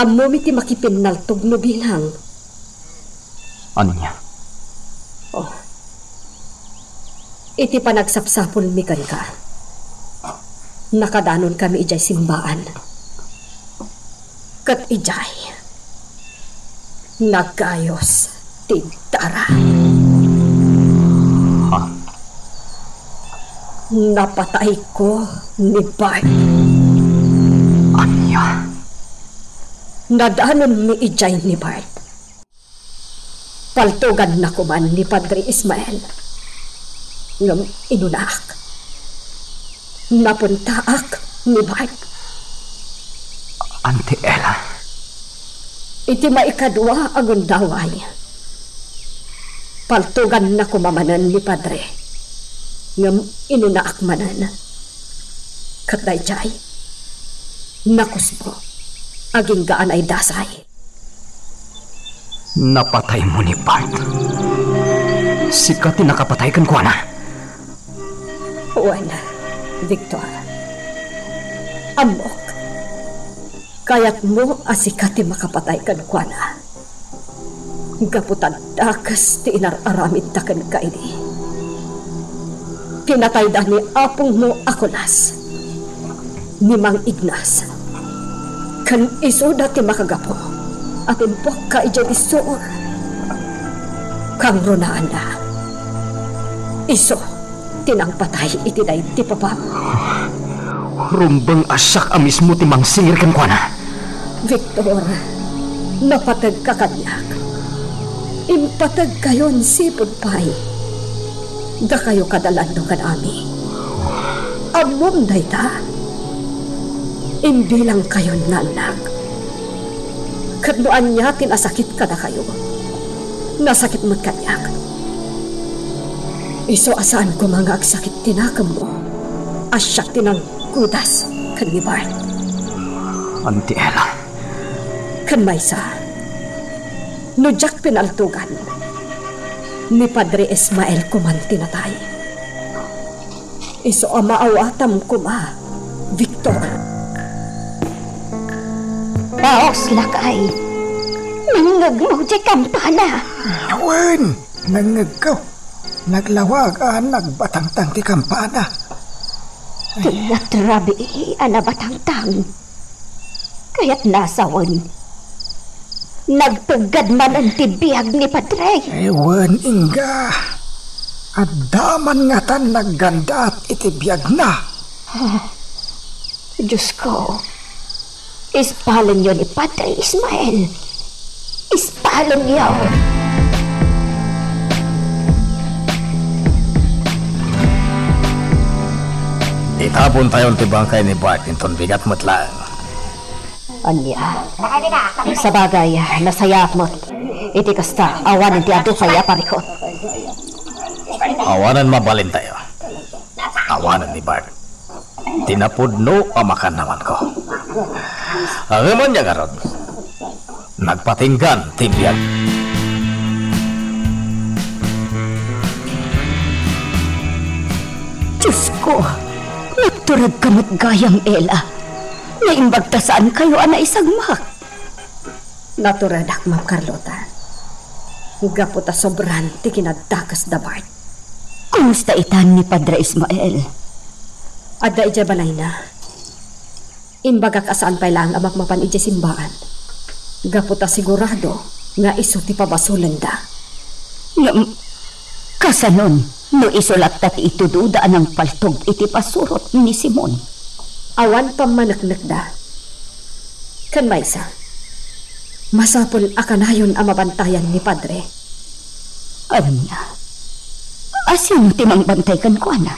Ammomi ti makipinnaltog no bilang. Ania? Oh. Iti panagsapsapulmi kenka, nakadanonkami idiay simbaan. Ket idiay, nagayos ti dara. Ha? Napatayko ni Bart. Ania? Nadanonmi idiay ni Bart. Paltogannako man ni Padre Ismael. Ngem inunaak. Napuntaak ni Bart. Auntie Ella. Iti maikadua a gundaway, paltogannako manen ni Padre. Ngem inunaak manen. Ket daydiay, nakusbo. Agingga a naidasay. Napataymo ni Bart? Sika ti nakapatay kenkuana? Wen, Victor. Ammok. Kayatmo a sika ti makapatay kenkuana. Gapu ta dakes ti inar-aramidda kenka idi. Pinatayda ni apongmo a Colas, ni Mang Ignas, Ken isuda ti makagapu a timpuakka idiay disso. Kangrunaanna, isu ti nangpatay iti daydi papam. Rumbeng a siak a mismo ti mangsingir kenkuana. Victor, napategka kaniak. Impategkayon sipud pay. Dakayo kada Lando ken Ami. Ammom dayta? Imbilangkayon nga annak. Ket no ania ti nasakit kadakayo, nasakit met kaniak. Isu a saan koma nga agsakit ti nakemmo a siak ti nanggudas ken ni Bart. Auntie Ella. Ken maysa, no diak pinaltogan, ni Padre Ismael koman ti natay. Isu a maawatam koma, Victor. Baos, lakay. Nangngegmo diay kampana. Wen, nangngegko. Naglawag a nagbatangtang ti kampana. Ti atrabii a nabatangtang. Kayatna a sawen, nagteggad manen ti biag ni Padre. Wen, ingga. Adda man ngatan naggandat iti biagna. Ah, Diosko, ispalenyo ni Padre Ismael. Ispalenyo. Itapontayon ti bangkay ni Bart inton bigat met laeng. Ania? Sabagay, nasayaat met. Iti kasta, awanen ti adu pay a parikut. Awanen mabalintayo. Awanen ni Bart. Ti napudno a makannawanko. Ngem ania ngarud? Nagpatinggan ti biag. Diosko, nagturedka met gayam, Ella. Naimbag ta saankayo a naisagmak. Naturedak, Ma'am Carlota. Gapu ta sobran ti kinadakes da Bart. Kumusta itan ni Padre Ismael? Adda idiay balayna. Imbagak a saan pay laeng a mapmapan idiay simbaan. Gapu ta sigurado nga isu ti pabasolenda. Ngem, kasanon no isu latta ti itudoda a nangpaltog iti pasurot ni Simon? Awan pammaneknekda. Ken maysa, masapul a kanayon a mabantayan ni Padre. Ania? A sino ti mangbantay kenkuana?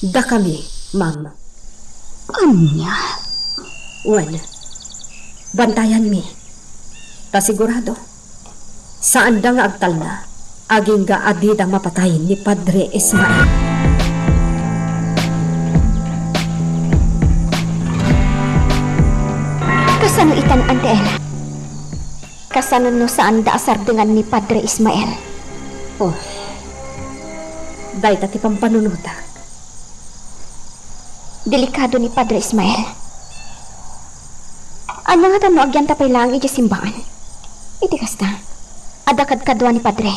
Dakami, ma'am. Ania? Wen, bantayanmi. Ta sigurado, saanda nga agtalna, agingga a dida mapatay ni Padre Ismael. Kasano itan, Auntie Ella? Kasano no saanda a sardengan ni Padre Ismael? Oh, dayta ti pampanunotak. Delikado ni Padre Ismael. Ania ngatan no agyanta pay laeng idiay simbaan? Iti kasta, adda kadkadua ni Padre.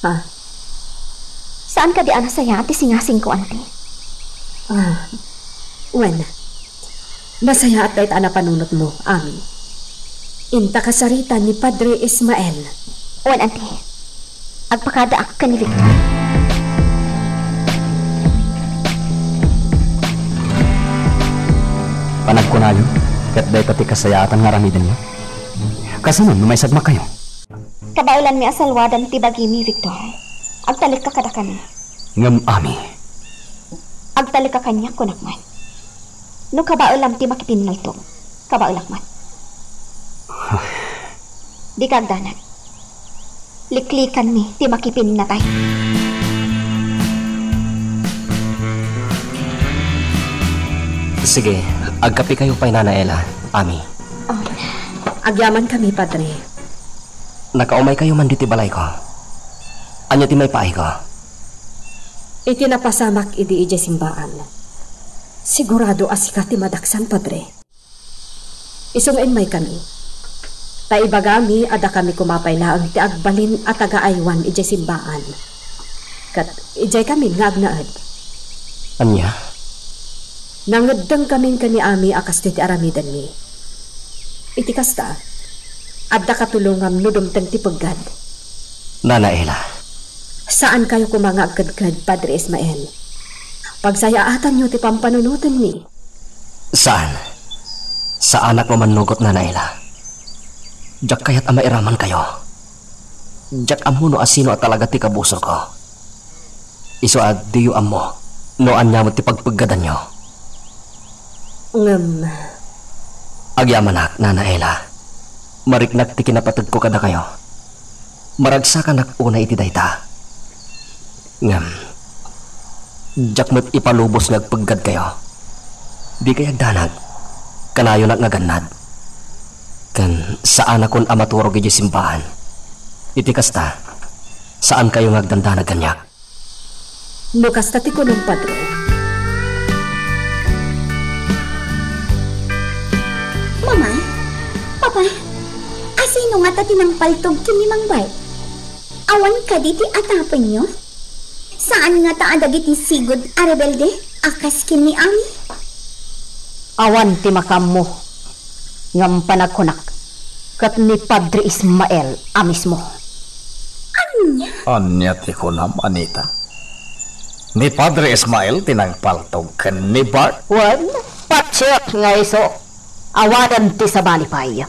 Ha? Saan kadi a nasayaat ti singasingko, Auntie? Ah, wen. Nasayaat dayta a napanunotmo, Ami. Inta kasarita ni Padre Ismael. Wen, Auntie. Agpakadaak ken ni Victor. Panagkunayo, ket dayta ti kasayaatan nga aramidenyo? Kasano no maisagmakkayo? Kabaelanmi a salwadan ti bagimi, Victor. Agtalekka kadakami. Ngem, Ami. Agtalekka kaniak, kunak man. No kabaelam ti makipinnaltog, kabaelak man. Dika agdanag. Liklikanmi ti makipinnatay. Sige, agkapikayo pay, Nana Ella, Ami. Oh. Agyamankami, Padre. Nakaumaykayo man ditoy balayko. Ania ti maipaayko? Iti napasamak idi idiay simbaan, sigurado a sika ti madaksan, Padre. Isu nga immaykami, ta ibagami a dakami koma pay laeng ti agbalin a taga-aywan idiay simbaan. Ket idiaykami nga agnaed. Ania? Nangeddengkamin ken ni Ami a kastoy ti aramidenmi. Iti kasta, adda katulongam no dumteng ti peggad. Nana Ela. Saankayo koma nga agkedked, Padre Ismael. Pagsayaatanyo ti pampanunotenmi. Saan. Saanak mamannugot, Nana Ela. Diak kayat a mairamankayo. Diak ammo no asino a talaga ti kabusorko. Isu a diyo ammo no ania met ti pagpeggadanyo. Ngem agyamanak, Nana Ela. Mariknak ti kinapategko kadakayo. Maragsakanak unay iti dayta. Ngem, diak met ipalubos nga agpeggadkayo. Dikay agdanag, kanayonak nga gannad. Ken saanakon a maturog idiay simbaan. Iti kasta, saankayo nga agdandanag kaniak. No kasta ti kunam, Padre. Mama, Papa, asino ngata ti nangpaltog ken ni Mang Bart? Awan kadi ti atapenyo? Saan ngata a dagiti sigud a rebelde a kas ken ni Ami? Awan ti makaammo, ngem panagkunak, ket ni Padre Ismael a mismo. Ania? Ania ti kunam, Anita? Ni Padre Ismael ti nangpaltog ken ni Bart? Wen, patiek nga isu. Awanen ti sabali pay.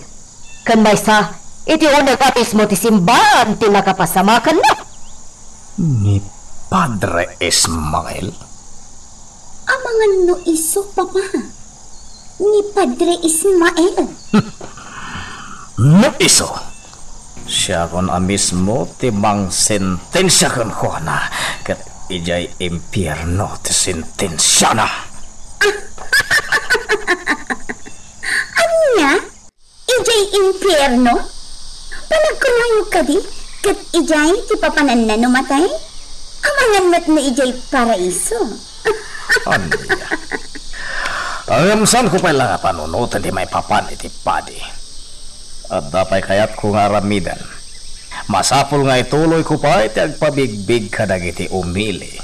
Ken maysa, iti uneg a mismo ti simbaan ti nakapasama kenna. Ni Padre Ismael? Amangan no isu, Papa. Ni Padre Ismael. No isu, siakon a mismo ti mangsentensia kenkuana, ket idiay impierno ti sentensiana. Ania? Idiay impierno? Panagkunayo kadi ket idiay ti papananna no matay? Amangan met no idiay paraiso. Ania? Ngem saanko pay la nga panunoten ti maipapan iti padi. Adda pay kayatko nga aramiden. Masapul nga ituloyko pay ti agpabigbig kadagiti umili.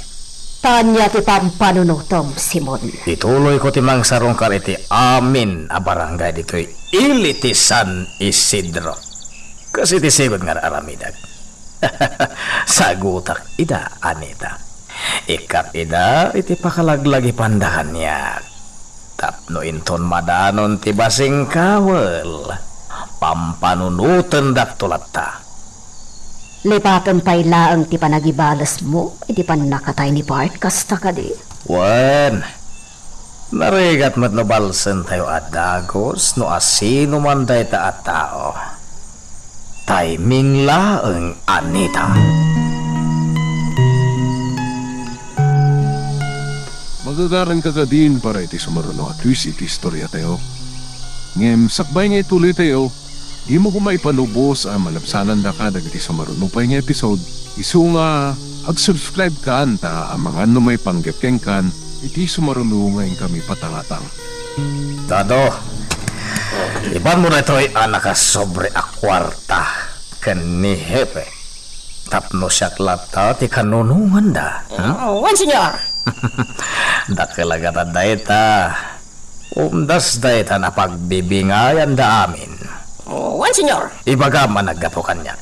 Ta ania ti pampanunotem, Simon? Ituloyko ti mangsarungkar iti amin a barangay ditoy ili ti San Isidro. Kas iti sigud nga aramidek. Sagutak ida, Anita. Ikkat ida iti pakalaglagipanda kaniak. Tapno inton madanon ti basing kawel, pampanunotendakto latta. Lipaten pay laeng ti panagibalesmo iti pannakatay ni Bart, kasta kadi? Wen, narigat met no balsentayo a dagus no asino man dayta a tao. Timing laeng, Anita. Magagaranka kadin para iti sumaruno a twist iti istoriatayo. Ngem sakbay nga ituloytayo, dimo koma ipalubos a malabsanandaka dagiti sumaruno pay nga episode, isu nga ag-subscribe kan ta amangan no maipanggep kenkan iti sumaruno nga inkami patangatang. Dado, ibanmo daytoy a nakasobre a kuarta ken ni Hepe. Tapno siak latta ti kanunonganda. Hmm? Oh, wen, senyor. Dakkel a gatad dayta. Umdas dayta a pagbibingayanda amin. Oh, wen, senyor. Ibagam a naggapu kaniak.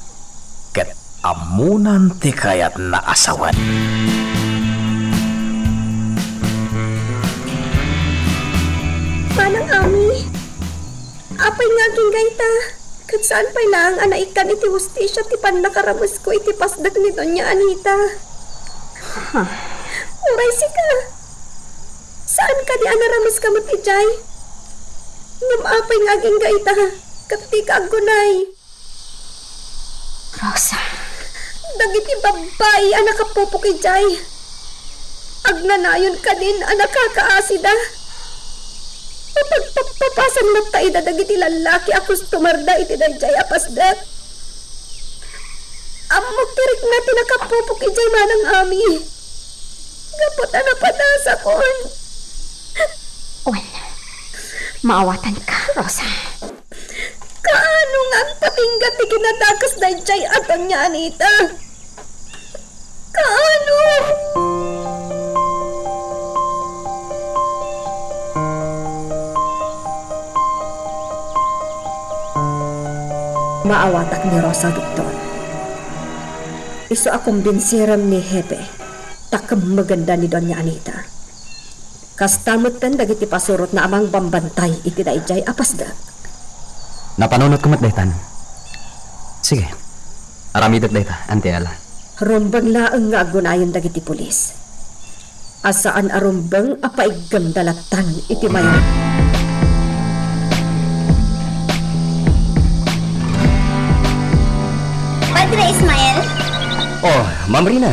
Ket ammonan ti kayatna a sawen. Manang Ami, apay nga agingga ita? Ket saan pay laeng a naikkan iti hustisia ti pannakaramesko iti pasdek ni Doña Anita. Huh. Uray sika. Saan kadi a narameska met idiay? Ngem apay nga agingga ita? Ket dika aggunay. Rosa. Dagiti babbai a nakapupok idiay, agnanayon kadin a nakakaasida. Mapagpappapasan latta ida dagiti lallaki a kustomarda iti daydiay a pasdek. Ammok ti rikna ti nakapupok idiay, Manang Ami. Gapu ta napadasakon. Wen, maawatanka, Rosa. Kaano nga agpatingga ti kinadakes daydiay a Doña Anita? Kaano? Maawatak ni Rosa, Victor. Isu a kumbinsirem ni Hepe ta kemmegenda ni Doña Anita. Kasta metten dagiti pasurotna a mangbambantay iti daydiay a pasdek. Napanunotko met daytan. Sige. Aramidek dayta, Auntie Ella. Rumbeng laeng nga aggunayon dagiti pulis. A saan a rumbeng a paiggemda latta iti mayor. Padre Ismael? Oh, Ma'am Rina.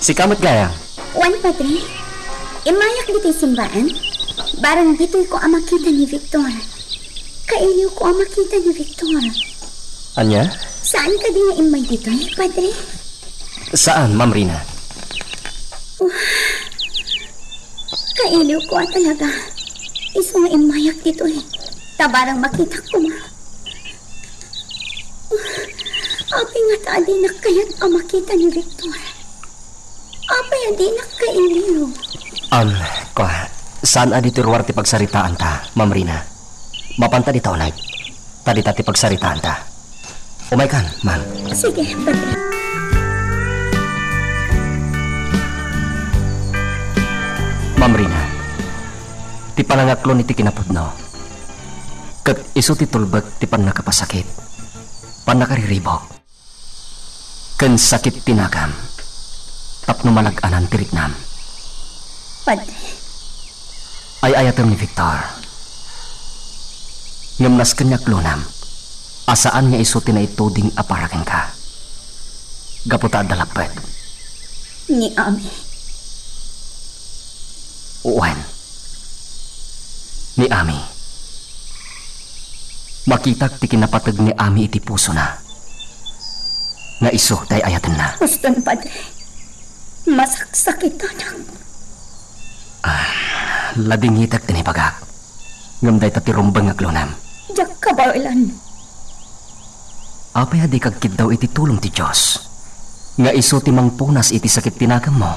Sika met gayam. Wen, Padre. Immayak ditoy simbaan. Barang ditoyko a makita ni Victor. Kailiwko a makita ni Victor. Ania? Saan kadi nga immay ditoy, Padre? Saan, Ma'am Rina? Kailiwko a talaga. Isu nga immayak ditoy. Ta barang makitak koma. Apay ngata a dinak kayat a makita ni Victor? Apay a dinak kailiw? Am, kua, saan a ditoy ruar ti pagsaritaanta, Ma'am Rina. Mapanta dita uneg. Ta dita ti pagsaritaanta. Umaykan, ma'am. Sige, Padre. Ma'am Rina, ti panangaklon iti kinapudno, ket isu ti tulbek ti pannakapasakit, pannakariribuk, ken sakit ti nagam tapno malag-anan ti riknam. Padre. Ay-ayatem ni Victor. Ngem nasken nga aklonam a saan nga isu ti naituding a para kenka. Gapu ta adda lapped. Ni Ami. Wen. Ni Ami. Makitak ti kinapateg ni Ami iti pusona nga isu ti ay-ayatenna. Uston, Padre. Masaksakitanak. Ah, ladingitek ti naibagak. Ngem dayta ti rumbeng nga aklonam. Diak kabaelan. Apay a dika agkiddaw iti tulong ti Dios? Nga isu ti mangpunas iti sakit ti nagammo.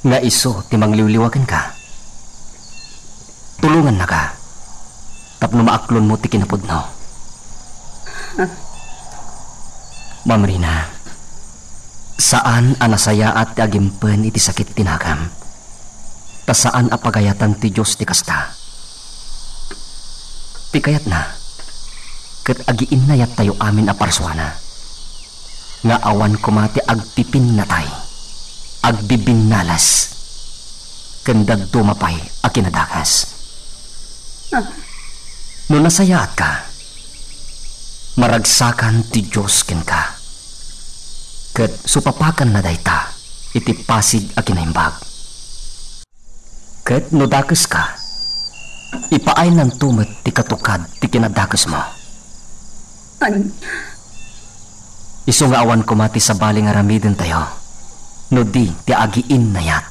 Nga isu ti mangliwliwa kenka. Tulongannaka tapno maaklonmo ti kinapudno. Ma'am Rina, saan a nasayaat ti agimpen iti sakit ti nagam, ta saan a pagayatan ti Dios ti kasta. Ti kayatna, ket agiinnayattayo amin a parsuana. Nga awan koma ti agpipinnatay, agbibinnales, ken dadduma pay a kinadakes. Ah. No nasayaatka, maragsakan ti Dios kenka, ket supapakanna dayta iti pasig a kinaimbag. Ket no dakeska, ipaaynanto met ti katukad ti kinadakesmo. Ania? Isu nga awan koma ti sabali nga aramidentayo no di ti agiinnayat.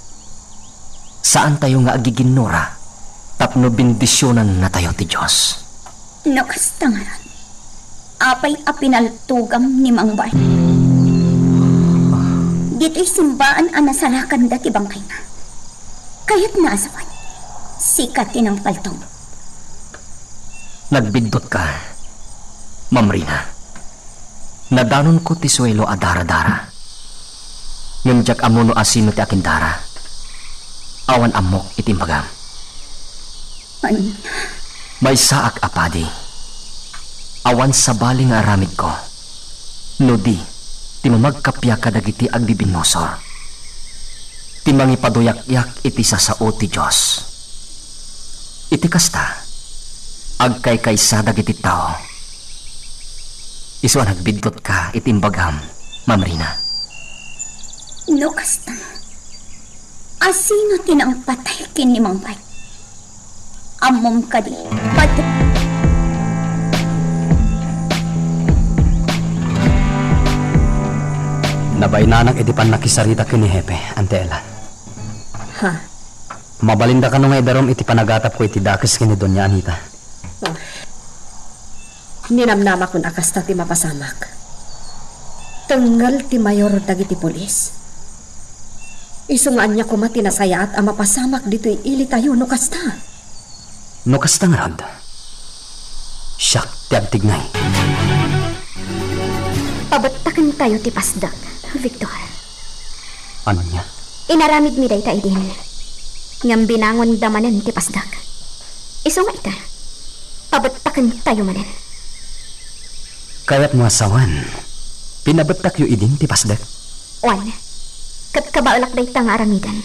Saantayo nga agiginnura tapno bendisionannatayo ti Dios. No kasta ngarud, apay a pinaltogam ni Mangbay? Ditoy simbaan a nasarakanda ti bangkayna. Kayatna a sawen, sika ti nangpaltog. Nagbiddutka, Ma'am Rina. Nadanonko ti suelo a daradara. Ngem diak ammo no asino ti akindara. Awan ammok iti imbagam. Ania? Maysaak a padi. Awan sabali nga aramidko no di ti mamagkappia kadagiti agbibinnusor, ti mangipaduyak-yak iti sasao ti Dios. Iti kasta, agkaykaysa dagiti tao. Isu a nagbiddutka iti imbagam, Ma'am Rina. No kasta, asino ti nangpatay ken ni Mangbay? Ammom kadi, Padre? Nabainanak iti pannakisarita ken ni Hepe, Auntie Ella. Ha? Mabalinda kano nga idarum iti panagatapko iti dakes ken ni Doña Anita. Oh. Ninamnamakon a kasta ti mapasamak. Tengngel ti mayor dagiti pulis. Isu nga ania koma ti nasayaat a mapasamak ditoy ilitayo no kasta? No kasta ngarud, Siak ti agtignay. Pabettakentayo ti pasdek, Victor. Ania? Inaramidmi dayta idin. Ngem binangonda manen ti pasdek. Isu nga ita, pabettakentayo manen. Kayatmo a sawen, pinabettakyo idin ti pasdek? Wen, ket kabaelak dayta nga aramiden.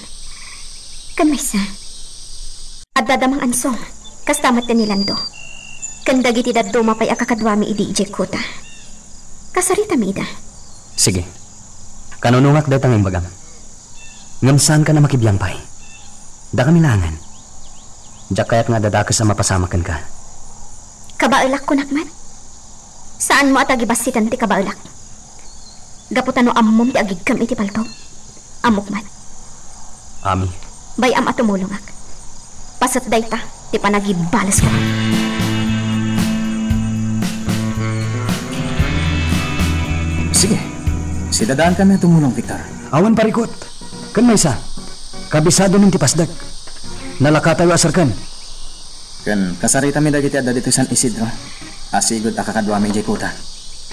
Ken maysa, adda da mangansong, kasta met ni Lando. Ken dagiti dadduma pay a kakaduami idi idiay kuta. Kasaritami ida. Sige. Kanunongak dayta nga imbagam. Ngem saankan a makibiang pay. Dakami laengen. Diak kayat nga adda dakes a mapasamak kenka. Kabaelak, kunak met. Saanmo a tagibassiten ti kabaelak. Gapu ta no ammom ti agiggem iti palto, ammok met. Ami. Bay-am a tumulongak. Paset dayta ti panagibalesko. Sige. Sidadaankanmi a tumulong, Victor. Awan parikut. Ken maysa, kabisadomin ti pasdek. Nalakatayo a serken. Ken kasaritami dagiti adda ditoy San Isidro a sigud a kakaduami idiay kuta.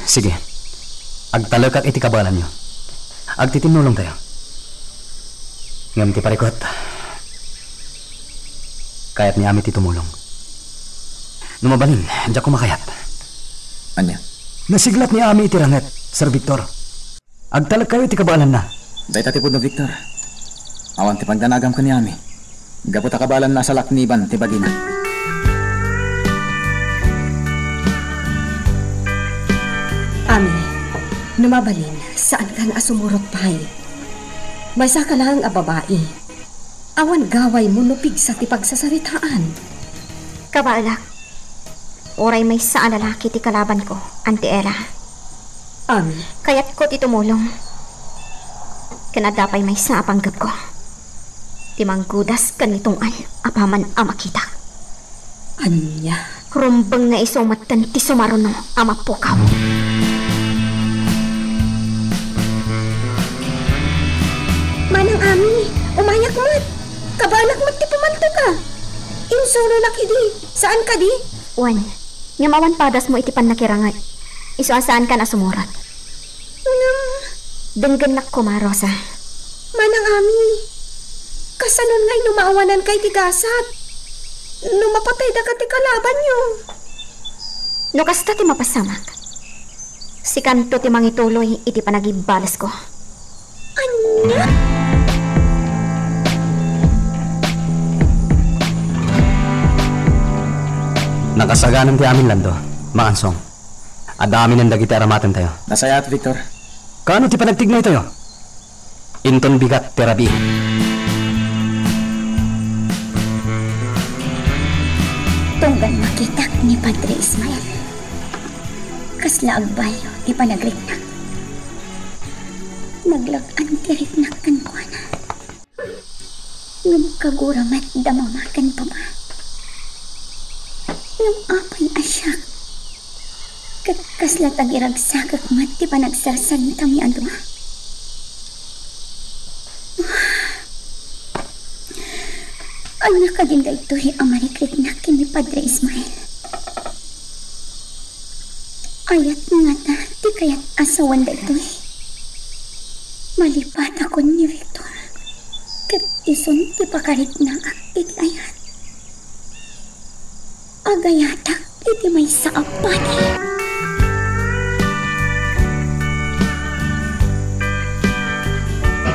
Sige. Agtalekak iti kabaelanyo. Agtitinnulongtayo. Ngem ti parikut, kayat ni Ami ti tumulong. No mabalin, diakko makayat. Ania? Nasiglat ni Ami iti ranget, Sir Victor. Agtalekkayo iti kabaelanna. Dayta ti pudno, Victor. Awan ti pagdanagam ken ni Ami. Gapu ta kabaelanna a salakniban ti bagina. Ami, no mabalin, saankan a sumurot pay. Maysaka laeng a babai. Awan gawaymo no pigsa ti pagsasaritaan. Kabaelak, uray maysa a lalaki ti kalabanko, Auntie Ella. Ami. Kayatko ti tumulong. Ken adda pay maysa a panggepko. Ti manggudas ken ni Tong-an apaman a makitak. Ania? Rumbeng nga isu metten ti sumaruno a mapukaw. Manang Ami, umayak met. Kabaelak met ti pumantoka. Insuronak idi. Saan kadi? Wen, ngem awan padasmo iti pannakiranget. Isu a saankan a sumurot. Ngem denggennak koma, Rosa. Manang Ami, kasano ngay no maawananka iti gasat? No mapatay daka ti kalabanyo? No kasta ti mapasamak, sikanto ti mangituloy iti panagibalesko. Ania? Nakasaganan ti amin, Lando. Mangansong. Adda aminen dagiti aramatentayo. Nasayaat, Victor. Kaano ti panagtignaytayo? Inton bigat ti rabii. Tunggal makitak ni Padre Ismael, kasla agbalio ti panagriknak. Naglag-an ti riknak kenkuana. Ngem kagura met da mama ken papa. Ngem apay a siak? Ket kasla tagiragsagek met ti panagsarsaritaami a dua. Ania kadin daytoy a marikriknak ken ni Padre Ismael? Ayat ngata ti kayat a sawen daytoy? Malipatakon ni Victor, ket isun ti pakariknaak iti ayat. Agayatak iti maysa a padi.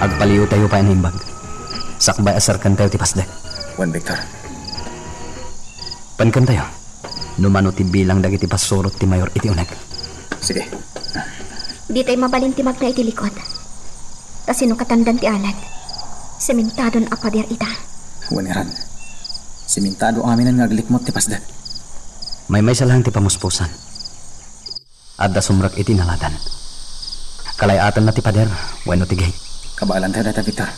Agpaliwtayo pay a naimbag. Sakbay a serkentayo ti pasdek. Wen, Victor. Penkentayo. No mano ti bilang dagiti pasurot ti mayor iti uneg. Sige. Ditay mabalin ti magna iti likod. Ta sino katandan ti alat? Sementadon a pader ita. Wen ngarud. Sementado aminen nga aglikmot ti pasdek. Maymaysa laeng ti pamuspusan. Adda sumrek iti naladan. Kalay-atenna ti pader wenno ti gate. Kabaelantayo dayta, Victor.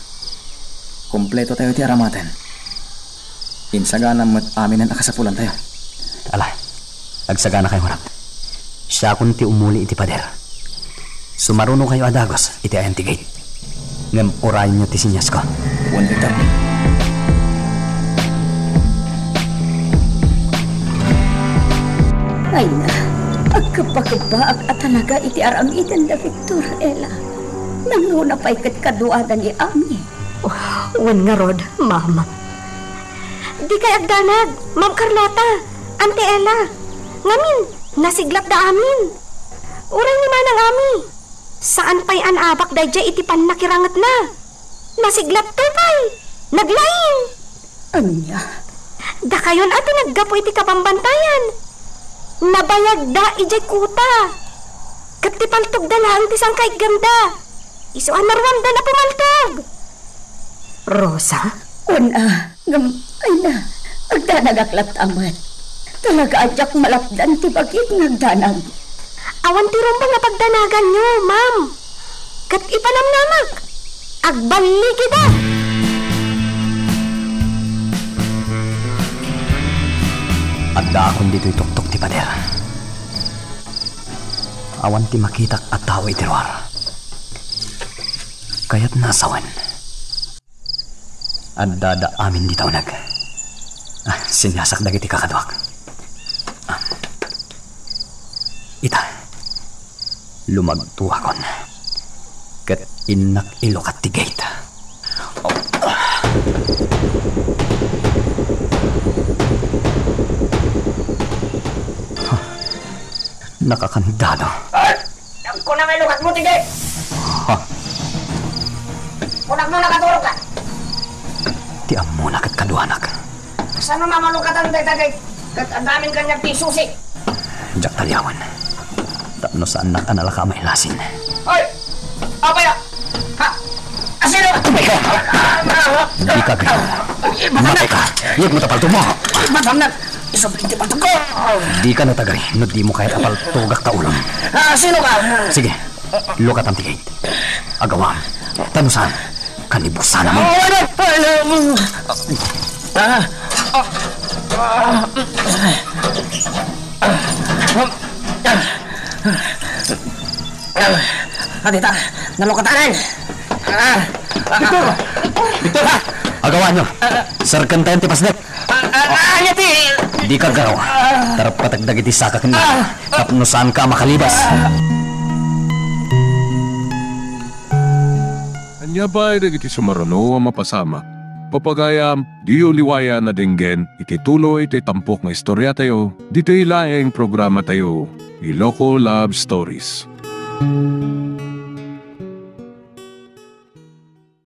Kompletotayo iti aramaten. Insaganam met aminen a kasapulantayo. Ala, agsaganakayo ngarud. Siakon ti umuli iti pader. Sumarunokayo a dagus iti ayan ti gate. Ngem urayenyo ti seniasko. Wen, Victor. Ay na, agkebba-kebbaak a talaga iti aramiden da Victor, Ella. Nangruna pay ket kaduada ni Ami. Wen ngarud, ma'am. Dikay agdanag, Ma'am Carlota, Auntie Ella. Ngamin, nasiglat da amin. Uray ni Manang Ami. Saan pay a naabak daydiay iti pannakirangetna. Nasiglatto pay. Naglaing. Ania? Dakayon a ti naggapu iti kabambantayan. Nabayagda idiay kuta. Ket ti paltogda laeng ti sangkaigganda. Isu a naruamda a pumaltog. Rosa? Wen a, ngem, ay na, agdanagak latta met. Talaga a diak malapdan ti bagik nga agdanag. Awan ti rumbeng a pagdanaganyo, ma'am. Ket ipanamnamak, agballigida. Addaakon ditoy tuktok ti pader. Awan ti makitak a tao iti ruar. Kayatna a sawen. Addada amin dita uneg. Ah, sinasak dagiti kakaduak. Ah. Ita, lumagtoakon. Ket innak ilukat ti gate. Nakakandado. Ay! Nagkuna nga ilukat mo, tige! Ha? Kunak mo nakaturog ka! Ti ammona ket kaduanak. Saan mo mamalukatan dayta, ket, ket adda amin kaniak ti susi? Diak taliawen. Tapno saannak a nalaka a mailasin. Ay! Apaya! Ha? Asino? Tumay ka! Dika agrigaw. Matay ka. Iyeg mo ta palto mo. Matamnan! Isubling ti palto ko! Dika natagari no dimo kayat a paltogak ta ulom. Ah, sino ka? Sige, lukatam ti gate. Agawam. Ta no saan, kanibuksanam. Ah, ano? Ah. Ah, dita. Nalukatanan. Ah. Victor! Victor! Agawanyo. Serkentayon ti pasnek. Ah, ah, ania ti? Dika aggaraw. Tarpatek dagiti saka ken tapno saanka a makalibas. Ania pay dagiti sumaruno a mapasamak? Papagayam, diyo liwayan a denggen iti tuloy ti tampok nga istoriatayo, ditoy laeng programatayo, Iloko Love Stories.